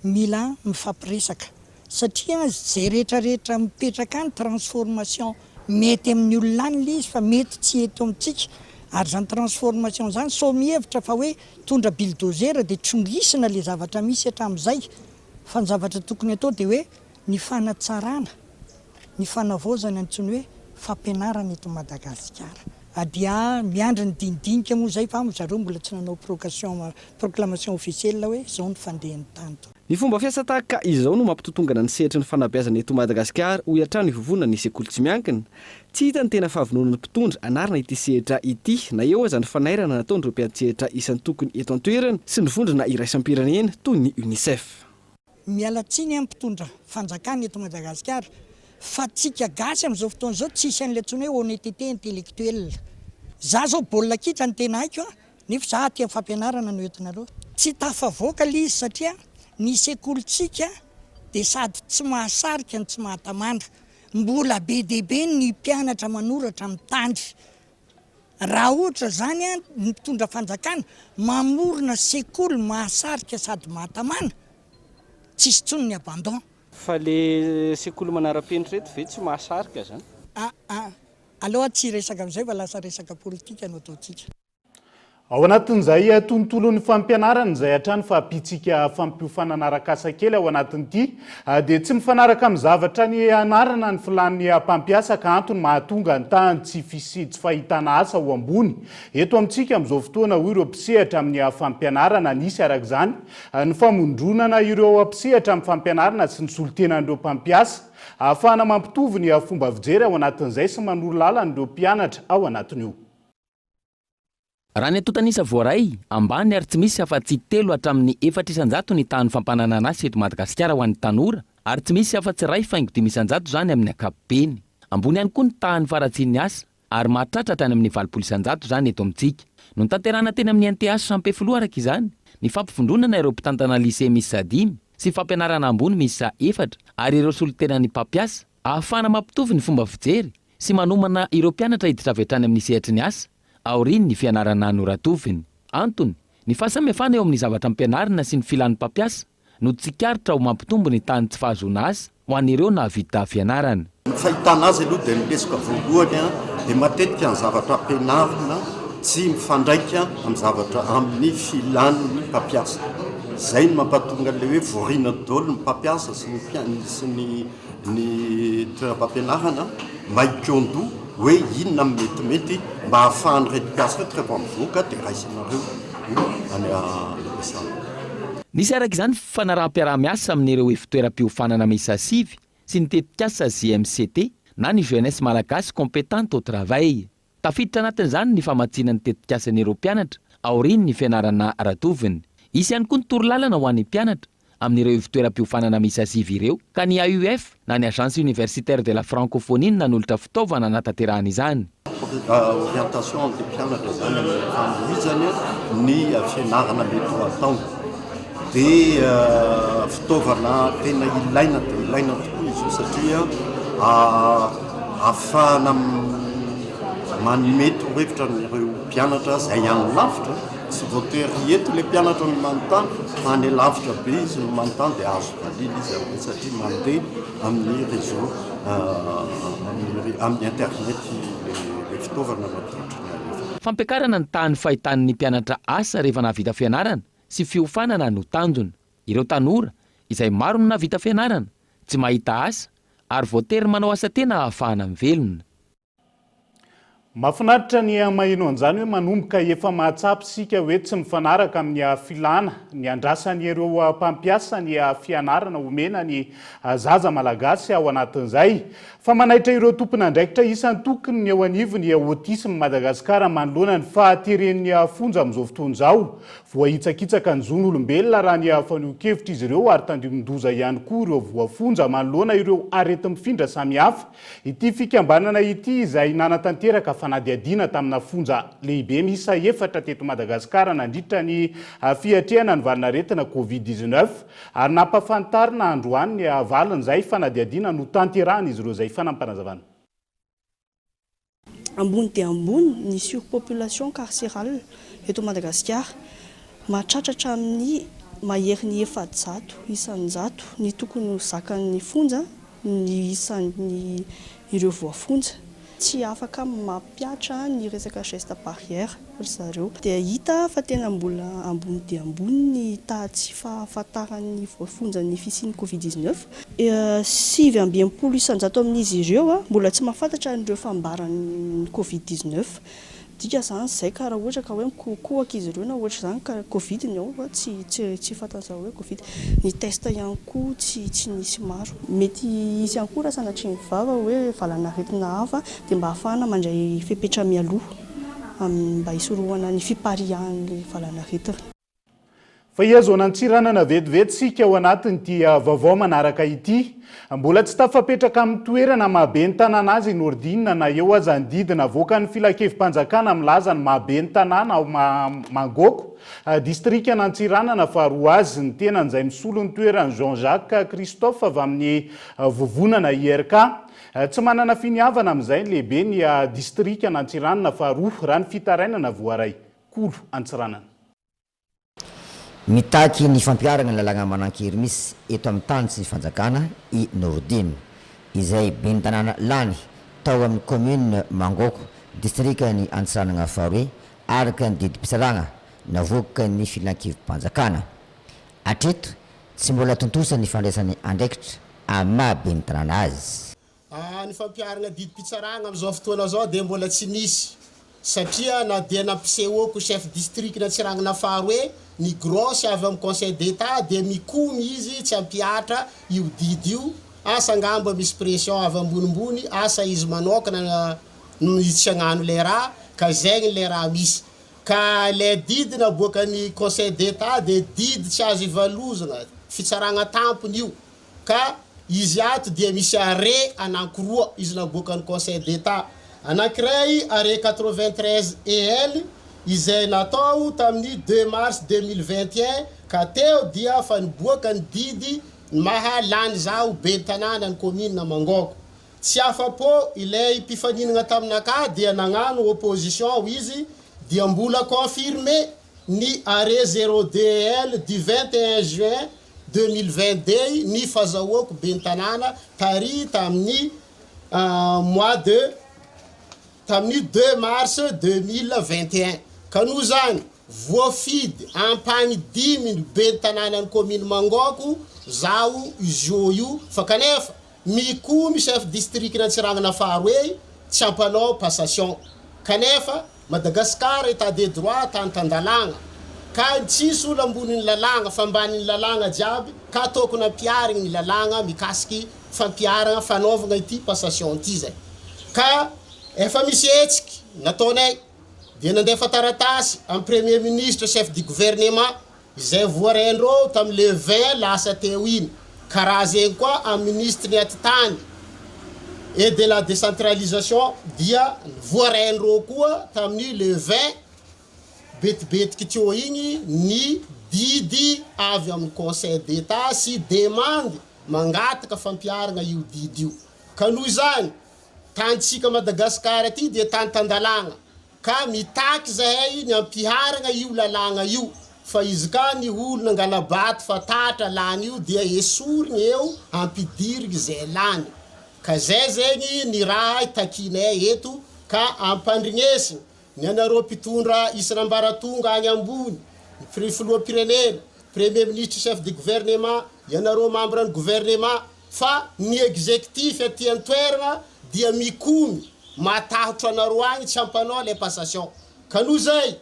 mila mifampiresaka satria izay rehetra rehetra mipetraka any transformation mety amin'ny olona any ilay izy fa mety tsy eto amintsika ary izany transformation izany sao mihevitra fa hoe mitondra bulldozer dia trongisina ilay zavatra misy hatramin'izay Fa ny zavatra tokony atao dia hoe ny fanatsarana, ny fanavaozana antsoiny hoe fampianarana eto Madagasikara. Dia miandry ny dinidinika moa izay fa zareo mbola tsy nanao procation proclamation officielle hoe izao ny fandehan'ny tany. Ny fomba fiasa tahaka izao no mampitotongana ny sehatry ny fanabeazana eto Madagasikara, hoy hatrany ny vovonan'ny sekoly tsy miankina. Tsy hita ny tena fahavononan'ny mpitondra hanarina ity sehatra ity na eo aza ny fanairana nataon'ireo mpiantsehatra isan-tokony eto an-toerana sy ny vondrona iraisam-pirenena toy ny Unicef. Miala tsiny aho mpitondra fanjakana eto Madagasikara fa tsika gasy amin'izao fotoana izao tsisy an'ilay antsoina hoe honnêteté intellectuelle. Za zao baolina kitra no tena haiko a, nefa za aty amin'ny fampianarana no entinareo. Tsy tafavoaka ilay izy satria ny sekolintsika dia sady tsy mahasarika no tsy mahatamana. Mbola be dia be ny mpianatra manoratra amin'ny tany. Raha ohatra izany ny mpitondra fanjakana mamorona sekoly mahasarika sady mahatamana, tsisy intsony ny abandon. Fa le sekoly manara-penitra eto ve tsy mahasarika zany? Ah ah, aleo aho tsy hiresaka amin'izay fa lasa resaka politika no ataontsika. Ao anatin'izay tontolon'ny fampianarana izay hatrany fa bitsika fampiofanana arak'asa kely ao anatin'ity dia tsy mifanaraka amin'ny zavatra nianarana ny filàn'ny mpampiasa ka antony mahatonga ny tahan'ny tsy fisian'ny tsy fahitana asa ho ambony eto amintsika amin'izao fotoana hoy ireo mpisehatra amin'ny fampianarana. Nisy araka izany ny famondronana ireo mpisehatra amin'ny fampianarana sy ny solontenan'ireo mpampiasa ahafahana mampitovy ny fomba fijery ao anatin'izay sy manoro lalana ireo mpianatra ao anatin'io. Raha ny antontan'isa voaray, ambany ary tsy misy afa-tsy telo hatramin'ny 4% ny tahan'ny fampananana asa eto Madagasikara ho an'ny tanora ary tsy misy afa-tsy 1.5% izany amin'ny ankapobeny. Ambony ihany koa ny tahan'ny faharatsian'ny asa ary mahatratra hatrany amin'ny 80% izany eto amintsika. Notanterahina teny amin'ny NTH Ampefiloha araka izany ny fampivondronana ireo mpitantana lycée miisa dimy sy fampianarana ambony miisa efatra ary ireo solontenan'ny mpampiasa ahafahana mampitovy ny fomba fijery sy manomana ireo mpianatra hiditra avy hatrany amin'ny sehatry ny asa aorian'ny fianarana noratoviny. Antony, ny fahasamihafana eo amin'ny zavatra ampianarina sy ny filan'ny mpampiasa no tsikaritra ho mampitombo ny tahan'ny tsy fahazoana asa ho an'ireo nahavita fianarana. Ny fahitana azy aloha dia ny lesoka voalohany dia matetika ny zavatra ampianarina tsy mifandraika amin'ny zavatra amin'ny filan'ny mpampiasa. Izay no mampatonga an'ilay hoe voariana daholo ny mpampiasa sy ny sy ny ny toeram-pampianarana mba hikaon-doha hoe inona no metimety mba hahafahan'ireto mpiasa ireto rehefa mivoaka dia raisinareo ho any am-piasana. Nisy araka izany fifanaraham-piaraha-miasa amin'ireo ivon-toeram-piofanana miisa sivy sy ny tetikasa JMCT na ny Jeunesse Malagasy Compétente au Travail. Tafiditra anatin'izany ny famatsiana ny tetikasan'ireo mpianatra aorian'ny fianarana ratoviny. Hisy ihany koa ny torolalana ho an'ny mpianatra amin'ireo ivontoeram-piofanana miisa sivy ireo ka ny AUF na ny Agence Universitaire de la Francophonie no nanolotra fitaovana hanatanterahana izany. Orientation an'ilay mpianatra izany amin'ny fanohizany ny fianarana mety ho ataony. Dia fitaovana tena ilaina dia ilaina tokoa izy io satria ahafahana manome torohevitra an'ireo mpianatra izay any lavitra, tsy voatery eto ilay mpianatra no manontany fa any lavitra be izy no manontany dia azo valiana izy amin'izay satria mandeha amin'ny réseau, amin'ny internet ilay fitaovana natolotry ny AEF. Fampiakarana ny tahan'ny fahitan'ny mpianatra asa rehefa nahavita fianarana sy fiofanana no tanjona. Ireo tanora, izay maro no nahavita fianarana, tsy mahita asa ary voatery manao asa tena ahafahana mivelona. Mahafinaritra ny maheno an'izany hoe manomboka efa mahatsapa isika hoe tsy mifanaraka amin'ny filàna ny andrasan'ireo mpampiasa ny fianarana omena ny zaza malagasy ao anatin'izay. Fa manaitra ireo tompon'andraikitra isan-tokony ny eo anivon'ny Autisme Madagascar manoloana ny fahateren'ny fonja amin'izao fotoana izao. Voahitsakitsaka ny zon'olombelona raha ny fanehoan-kevitr'izy ireo ary tandindon-doza ihany koa ireo voafonja manoloana ireo areti-mifindra samihafa. Ity fikambanana ity izay nanatanteraka fanadihadiana tamina fonja lehibe miisa efatra teto Madagasikara nandritra ny fiatrehana ny valin'aretina Covid 19 ary nampafantarina androany ny valin'izay fanadihadiana notanterahan'izy ireo izay fanampinazavana. Ambony dia ambony ny surpopulation carcérale eto Madagasikara. Mahatratra hatramin'ny maherin'ny 400 isan-jato ny tokony ho zakan'ny fonja ny isan'ny ireo voafonja. Tsy afaka mampihatra ny resaka geste barrière ry zareo. Dia hita fa tena mbola ambony dia ambony ny taha tsy fahafantaran'ny voafonja ny fisian'ny Covid 19. 69 isan-jato amin'izy ireo mbola tsy mahafantatra an'ireo fambaran'ny Covid 19. Dika izany izay ka raha ohatra ka hoe mikohakohaka izy ireo na ohatr'izany ka Covid ny ao fa tsy tsy tsy fantan'zareo hoe Covid. Ny test ihany koa tsy tsy nisy maro. Mety hisy ihany koa raha sanatria ny vava hoe valan'aretina hafa dia mba ahafahana mandray fepetra mialoha amin'ny mba hisorohana ny fipariahan'ilay valan'aretina. Fa hihazona an'Antsiranana vetivety isika ao anatin'ity vaovao manaraka ity. Mbola tsy tafapetraka amin'ny toerana maha ben'ny tanàna azy i Nordine na eo aza ny didy navoakan'ny filankevi-panjakana milaza ny maha ben'ny tanàna ao Mangoko, distrikan'Antsiranana faharoa azy ny tenany izay misolo ny toeran'i Jean Jacques Christophe avy amin'ny vovonana IRK. Tsy manana finiavana amin'izay ny lehiben'ny distrikan'Antsiranana faharoa raha ny fitarainana voaray. Kolo Antsiranana. Mitaky ny fampiharana ny lalàna manan-kery misy eto amin'ny tany sy ny fanjakana i Nourdine, izay ben'ny tanàna lany tao amin'ny kaominina Mangoko, distrikan'i Antsiranana faharoe, araka ny didim-pitsarana navoakan'ny filankevi-panjakana. Hatreto, tsy mbola tontosa ny fandraisany andraikitra amin'ny maha ben'ny tanàna azy. Ny fampiharana didim-pitsarana amin'izao fotoana izao dia mbola tsy nisy satria na dia nampisehoako chef district n'Antsiranana faharoe ny grosse avy amin'ny conseil d'Etat dia mikomy izy tsy hampihatra io didy io, asa angamba misy pression avy ambonimbony, asa izy manokana no tsy hagnano ilay raha ka zegny ilay raha misy. Ka ilay didy naboakan'ny conseil d'Etat dia didy tsy azo ivalozana, fitsaragna tampony io. Ka izy ato dia misy arrêt anankiroa izy naboakan'ny conseil d'Etat. Anankiray arrêt 93 EL izay natao tamin'ny deux mars 2021 ka teo dia fa niboaka ny didy ny maha lany zaho ben'ny tanàna ny commune Mangogo. Tsy afa-po ilay mpifaninana taminakahy dia nagnano opposition izy dia mbola confirmé ny arrêt zéro deux EL du 21 juin 2022 ny fazahoako ben'ny tanàna tary tamin'ny mois de tamin'ny deux mars 2021 ka noho izany voafidy ampahany dimy ny ben'ny tanànan'ny commune Mangaoko zaho izio io fa kanefa Mikomy chef district n'Antsiranana faharoey tsy hampanao passation kanefa Madagascar etat de droit tany tan-dalàgna ka tsisy olo ambonin'ny lalàgna fa ambanin'ny lalàgna jiaby ka tokony ampiharigny ny lalàgna mikasiky fampiharagna fanaovagna ity passation ity zay ka efa misy hetsiky nataonay dia nandefa taratasy am premier ministre chef du gouvernement Izay voaraindreo tamin'ny le 20 lasa teo iny, karaha zegny koa amin'ny minisitry ny atitany et de la décentralisation dia voaraindreo koa tamin'ny le 20 betibetiky teo igny ny didy avy amin'ny conseil d'Etat sy demande mangataka fampiharagna io didy io. Ka noho izany, tanintsika Madagascar ty dia tany tan-dalàgna. Ka mitaky zahay ny ampiharagna io lalàgna io fa izy ka ny olo nangala-bato fa tatra lany io dia esorigny eo ampidirigny zay lany. Ka zay zegny ny raha takinay eto ka ampandrignesigny ny anareo mpitondra isan'ambaratonga agny ambony, ny filoham-pirenena, premier ministre chef de gouvernement, ianareo membre ny gouvernement fa ny executif aty an-toeragna dia mikomy. Matahotra anareo agny tsy hampanao le passation. Ka noho zay,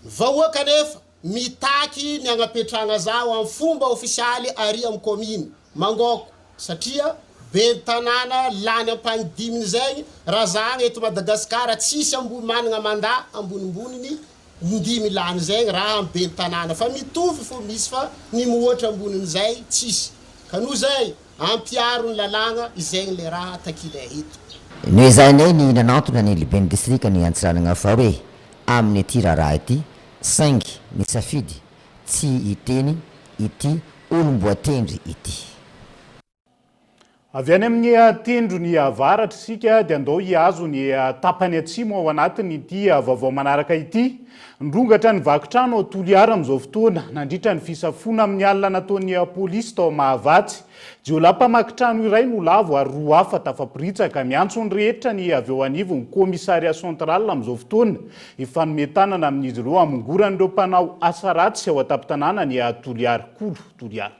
ny vahoaka anefa mitaky ny agnapetrahagna zaho am fomba ofisialy ary am commune Mangôko satria ben'ny tanàna lany ampagnidiminy zegny raha zahagna eto Madagascar tsisy ambony managna mandat ambonimboniny indimy lany zegny raha am ben'ny tanàna fa mitovy fô misy fa ny mihoatra ambonin'izay tsisy ka noho zay Ampiharo ny lalàgna izegny le raha takinay eto. Noezahinay ny nanantona ny lehiben'ny distrikan'i Antsiranana Faroe amin'ity raharaha ity saingy nisafidy tsy hiteny ity olom-boatendry ity. Avy any amin'ny tendrony avaratra isika dia andao hihazo ny tapany atsimo ao anatin'ity vaovao manaraka ity. Nirongatra ny vaky trano ao Toliara amin'izao fotoana, nandritra ny fisafoana amin'ny alina nataon'ny polisy tao Mahavatsy. Jiolahy mpamaky trano iray no lavo ary roa hafa tafaporitsaka. Miantso ny rehetra ny avy eo anivon'ny Commissariat Central amin'izao fotoana, hifanome tanana amin'izy ireo hamongoran'ireo mpanao asa ratsy ao an-tampon-tanànan'i Toliara. Kolo Toliara.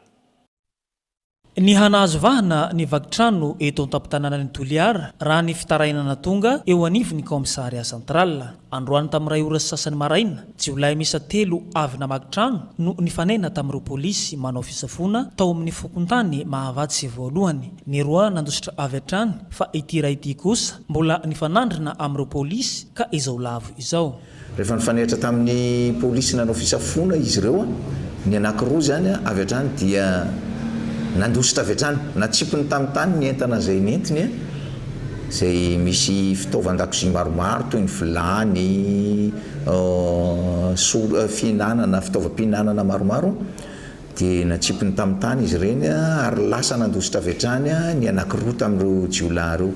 Nihanahazo vahana ny vaky trano eto an-tampon-tanànan'i Toliara raha ny fitarainana tonga eo anivon'ny kaomisarià central. Androany tamin'ny iray ora sy sasany maraina, jiolahy miisa telo avy namaky trano no nifanena tamin'ireo polisy manao fisafoana tao amin'ny fokontany Mahavatsy voalohany. Ny roa nandositra avy hatrany fa ity iray ity kosa mbola nifanandrina amin'ireo polisy ka izao lavo izao. Rehefa nifanehatra tamin'ny polisy nanao fisafoana izy ireo, ny anankiroa izany avy hatrany dia nandositra avy hatrany. Natsipiny tamin'ny tany ny entana izay nentiny, izay misy fitaovan-dakozia maromaro toy ny vilany, solo, fihinanana, fitaovam-pihinanana maromaro. Dia natsipiny tamin'ny tany izy ireny ary lasa nandositra avy hatrany ny anankiroa tamin'ireo jiolahy ireo.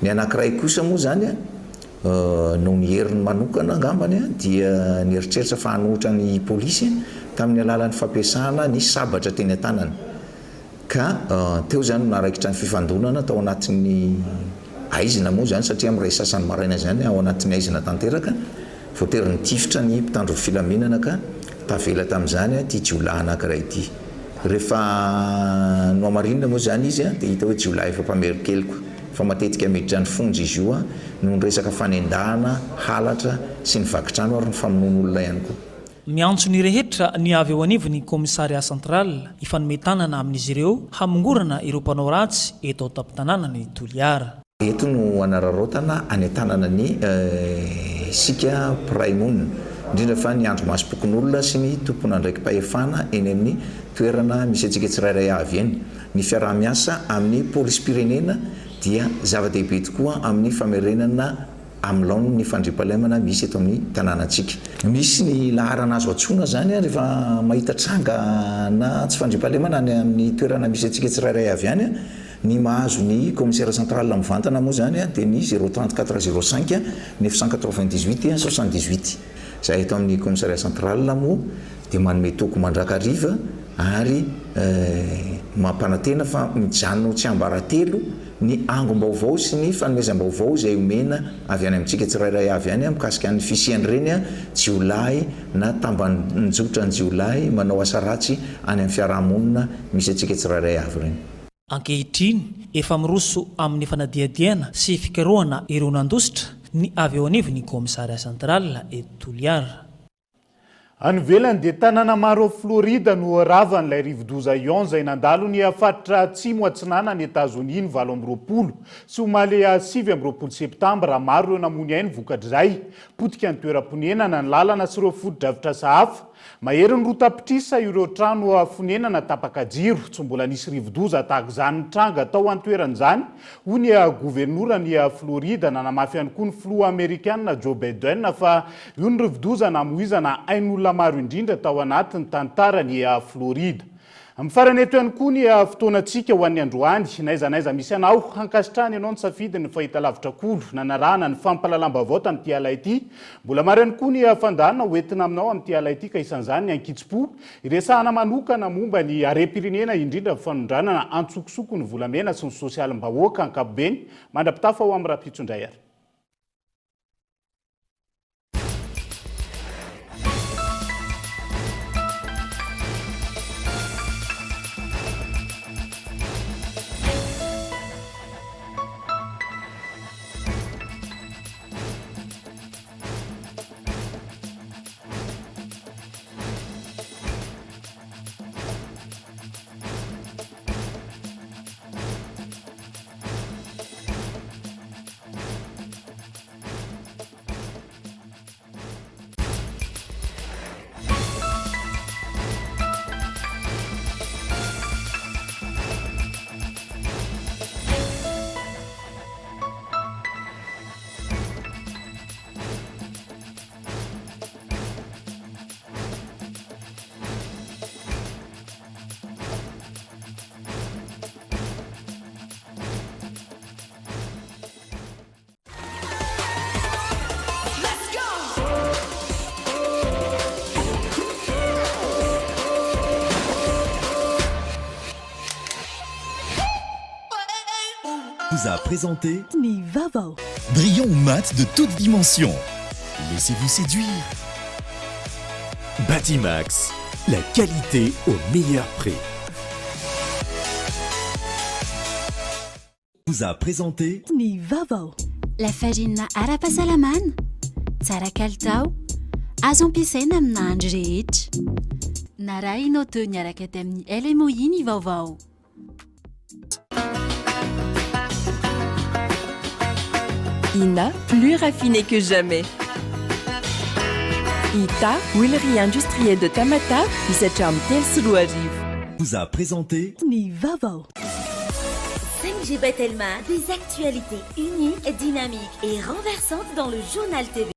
Ny anankiray kosa moa izany Noho ny heriny manokana angambany dia nieritreritra fa hanohitra ny polisy tamin'ny alalan'ny fampiasana ny sabatra teny an-tanany. Ka teo izany no naharaikitra ny fifandonana tao anatin'ny haizina moa izany satria amin'ny iray sasany maraina izany ao anatin'ny haizina tanteraka, voatery nitifitra ny mpitandro ny filaminana ka tavela tamin'izany ity jiolahy anankiray ity. Rehefa nohamarinina moa izany izy dia hita hoe jiolahy efa mpamerin-keloka. Fa matetika miditra ny fonja izy io noho ny resaka fanendahana, halatra sy ny vaky trano ary ny famonoan'olona ihany koa. Miantso ny rehetra ny avy eo anivon'ny Commissariat Central hifanome tanana amin'izy ireo hamongorana ireo mpanao ratsy eto an-tampon-tanànan'i Toliara. Eto no anararaotana hanentanana ny isika mpiray monina, indrindra fa ny andrimasom-pokonolona sy ny tompon'andraiki-pahefana eny amin'ny toerana misy antsika tsirairay avy eny. Ny fiaraha-miasa amin'ny polisim-pirenena dia zava-dehibe tokoa amin'ny famerenana amin'ny laoniny ny fandriampahalemana misy eto amin'ny tanànantsika. Misy ny laharana azo antsoina izany rehefa mahita tranga na tsy fandriampahalemana any amin'ny toerana misy antsika tsirairay avy any. Ny mahazo ny commissaire central mivantana moa izany dia ny zéro 34 05 998 78. Izahay eto amin'ny commissariat central moa dia manome toky mandrakariva ary mampanantena fa mijanona ho tsiambaratelo ny angom-baovao sy ny fanomezam-baovao izay omena avy any amintsika tsirairay avy any mikasika ny fisian'ireny jiolahy na tambanjotran-jiolahy manao asa ratsy any amin'ny fiarahamonina misy antsika tsirairay avy ireny. Ankehitriny, efa miroso amin'ny fanadihadiana sy fikarohana ireo nandositra ny avy eo anivon'ny Commissariat Central eto Toliara. Any ivelany dia tanàna maro ao Florida no ravan'ilay rivodoza Ian izay nandalo ny faritra atsimo atsinanan'i Etazonia ny 28 sy omaly 29 septambra. Maro ireo namoy ny ainy vokatr'izay. Potika ny toeram-ponenana, ny lalana sy ireo fotodrafitrasa hafa. Maherin'ny roa tapitrisa ireo trano fonenana tapaka jiro. Tsy mbola nisy rivodoza tahaka izany nitranga tao an-toerana izany, hoy ny governoran'i Florida. Nanamafy ihany koa ny filoha amerikana Joe Biden fa io ny rivodoza namoizana ain'olona maro indrindra tao anatin'ny tantaran'i Florida. Mifarana eto ihany koa ny fotoanantsika ho an'ny androany. N'aiza n'aiza misy anao, hankasitrahana ianao nisafidy ny fahitalavitra Kolo nanarahana ny fampahalalam-baovao tamin'ity ala ity. Mbola maro ihany koa ny fandaharana ho entina aminao amin'ity ala ity ka isan'izany ny ankitsim-po, hiresahana manokana momba ny harem-pirenena indrindra ny fanondranana antsokosoko ny volamena sy ny sosialim-bahoaka ankapobeny. Mandra-pitafa ho amin'ny rahampitso indray ary. Vous a présenté Ny vaovao. Brillant ou mat de toutes dimensions. Laissez-vous séduire. Batimax, la qualité au meilleur prix. Vous a présenté Ny vaovao. Lafarinina ara-pahasalamana, tsara kalitao, azo ampiasaina amin'ny nahandro rehetra. Narahinao teo niaraka tamin'ny LMOI ny vaovao. Ina, plus raffiné que jamais. Ita, huilerie industrielle de Tamatave, hisatra amin'ny 2003. Vous a présenté Ny vaovao. 5G Batelma, des actualités uniques, dynamiques et renversantes dans le journal TV.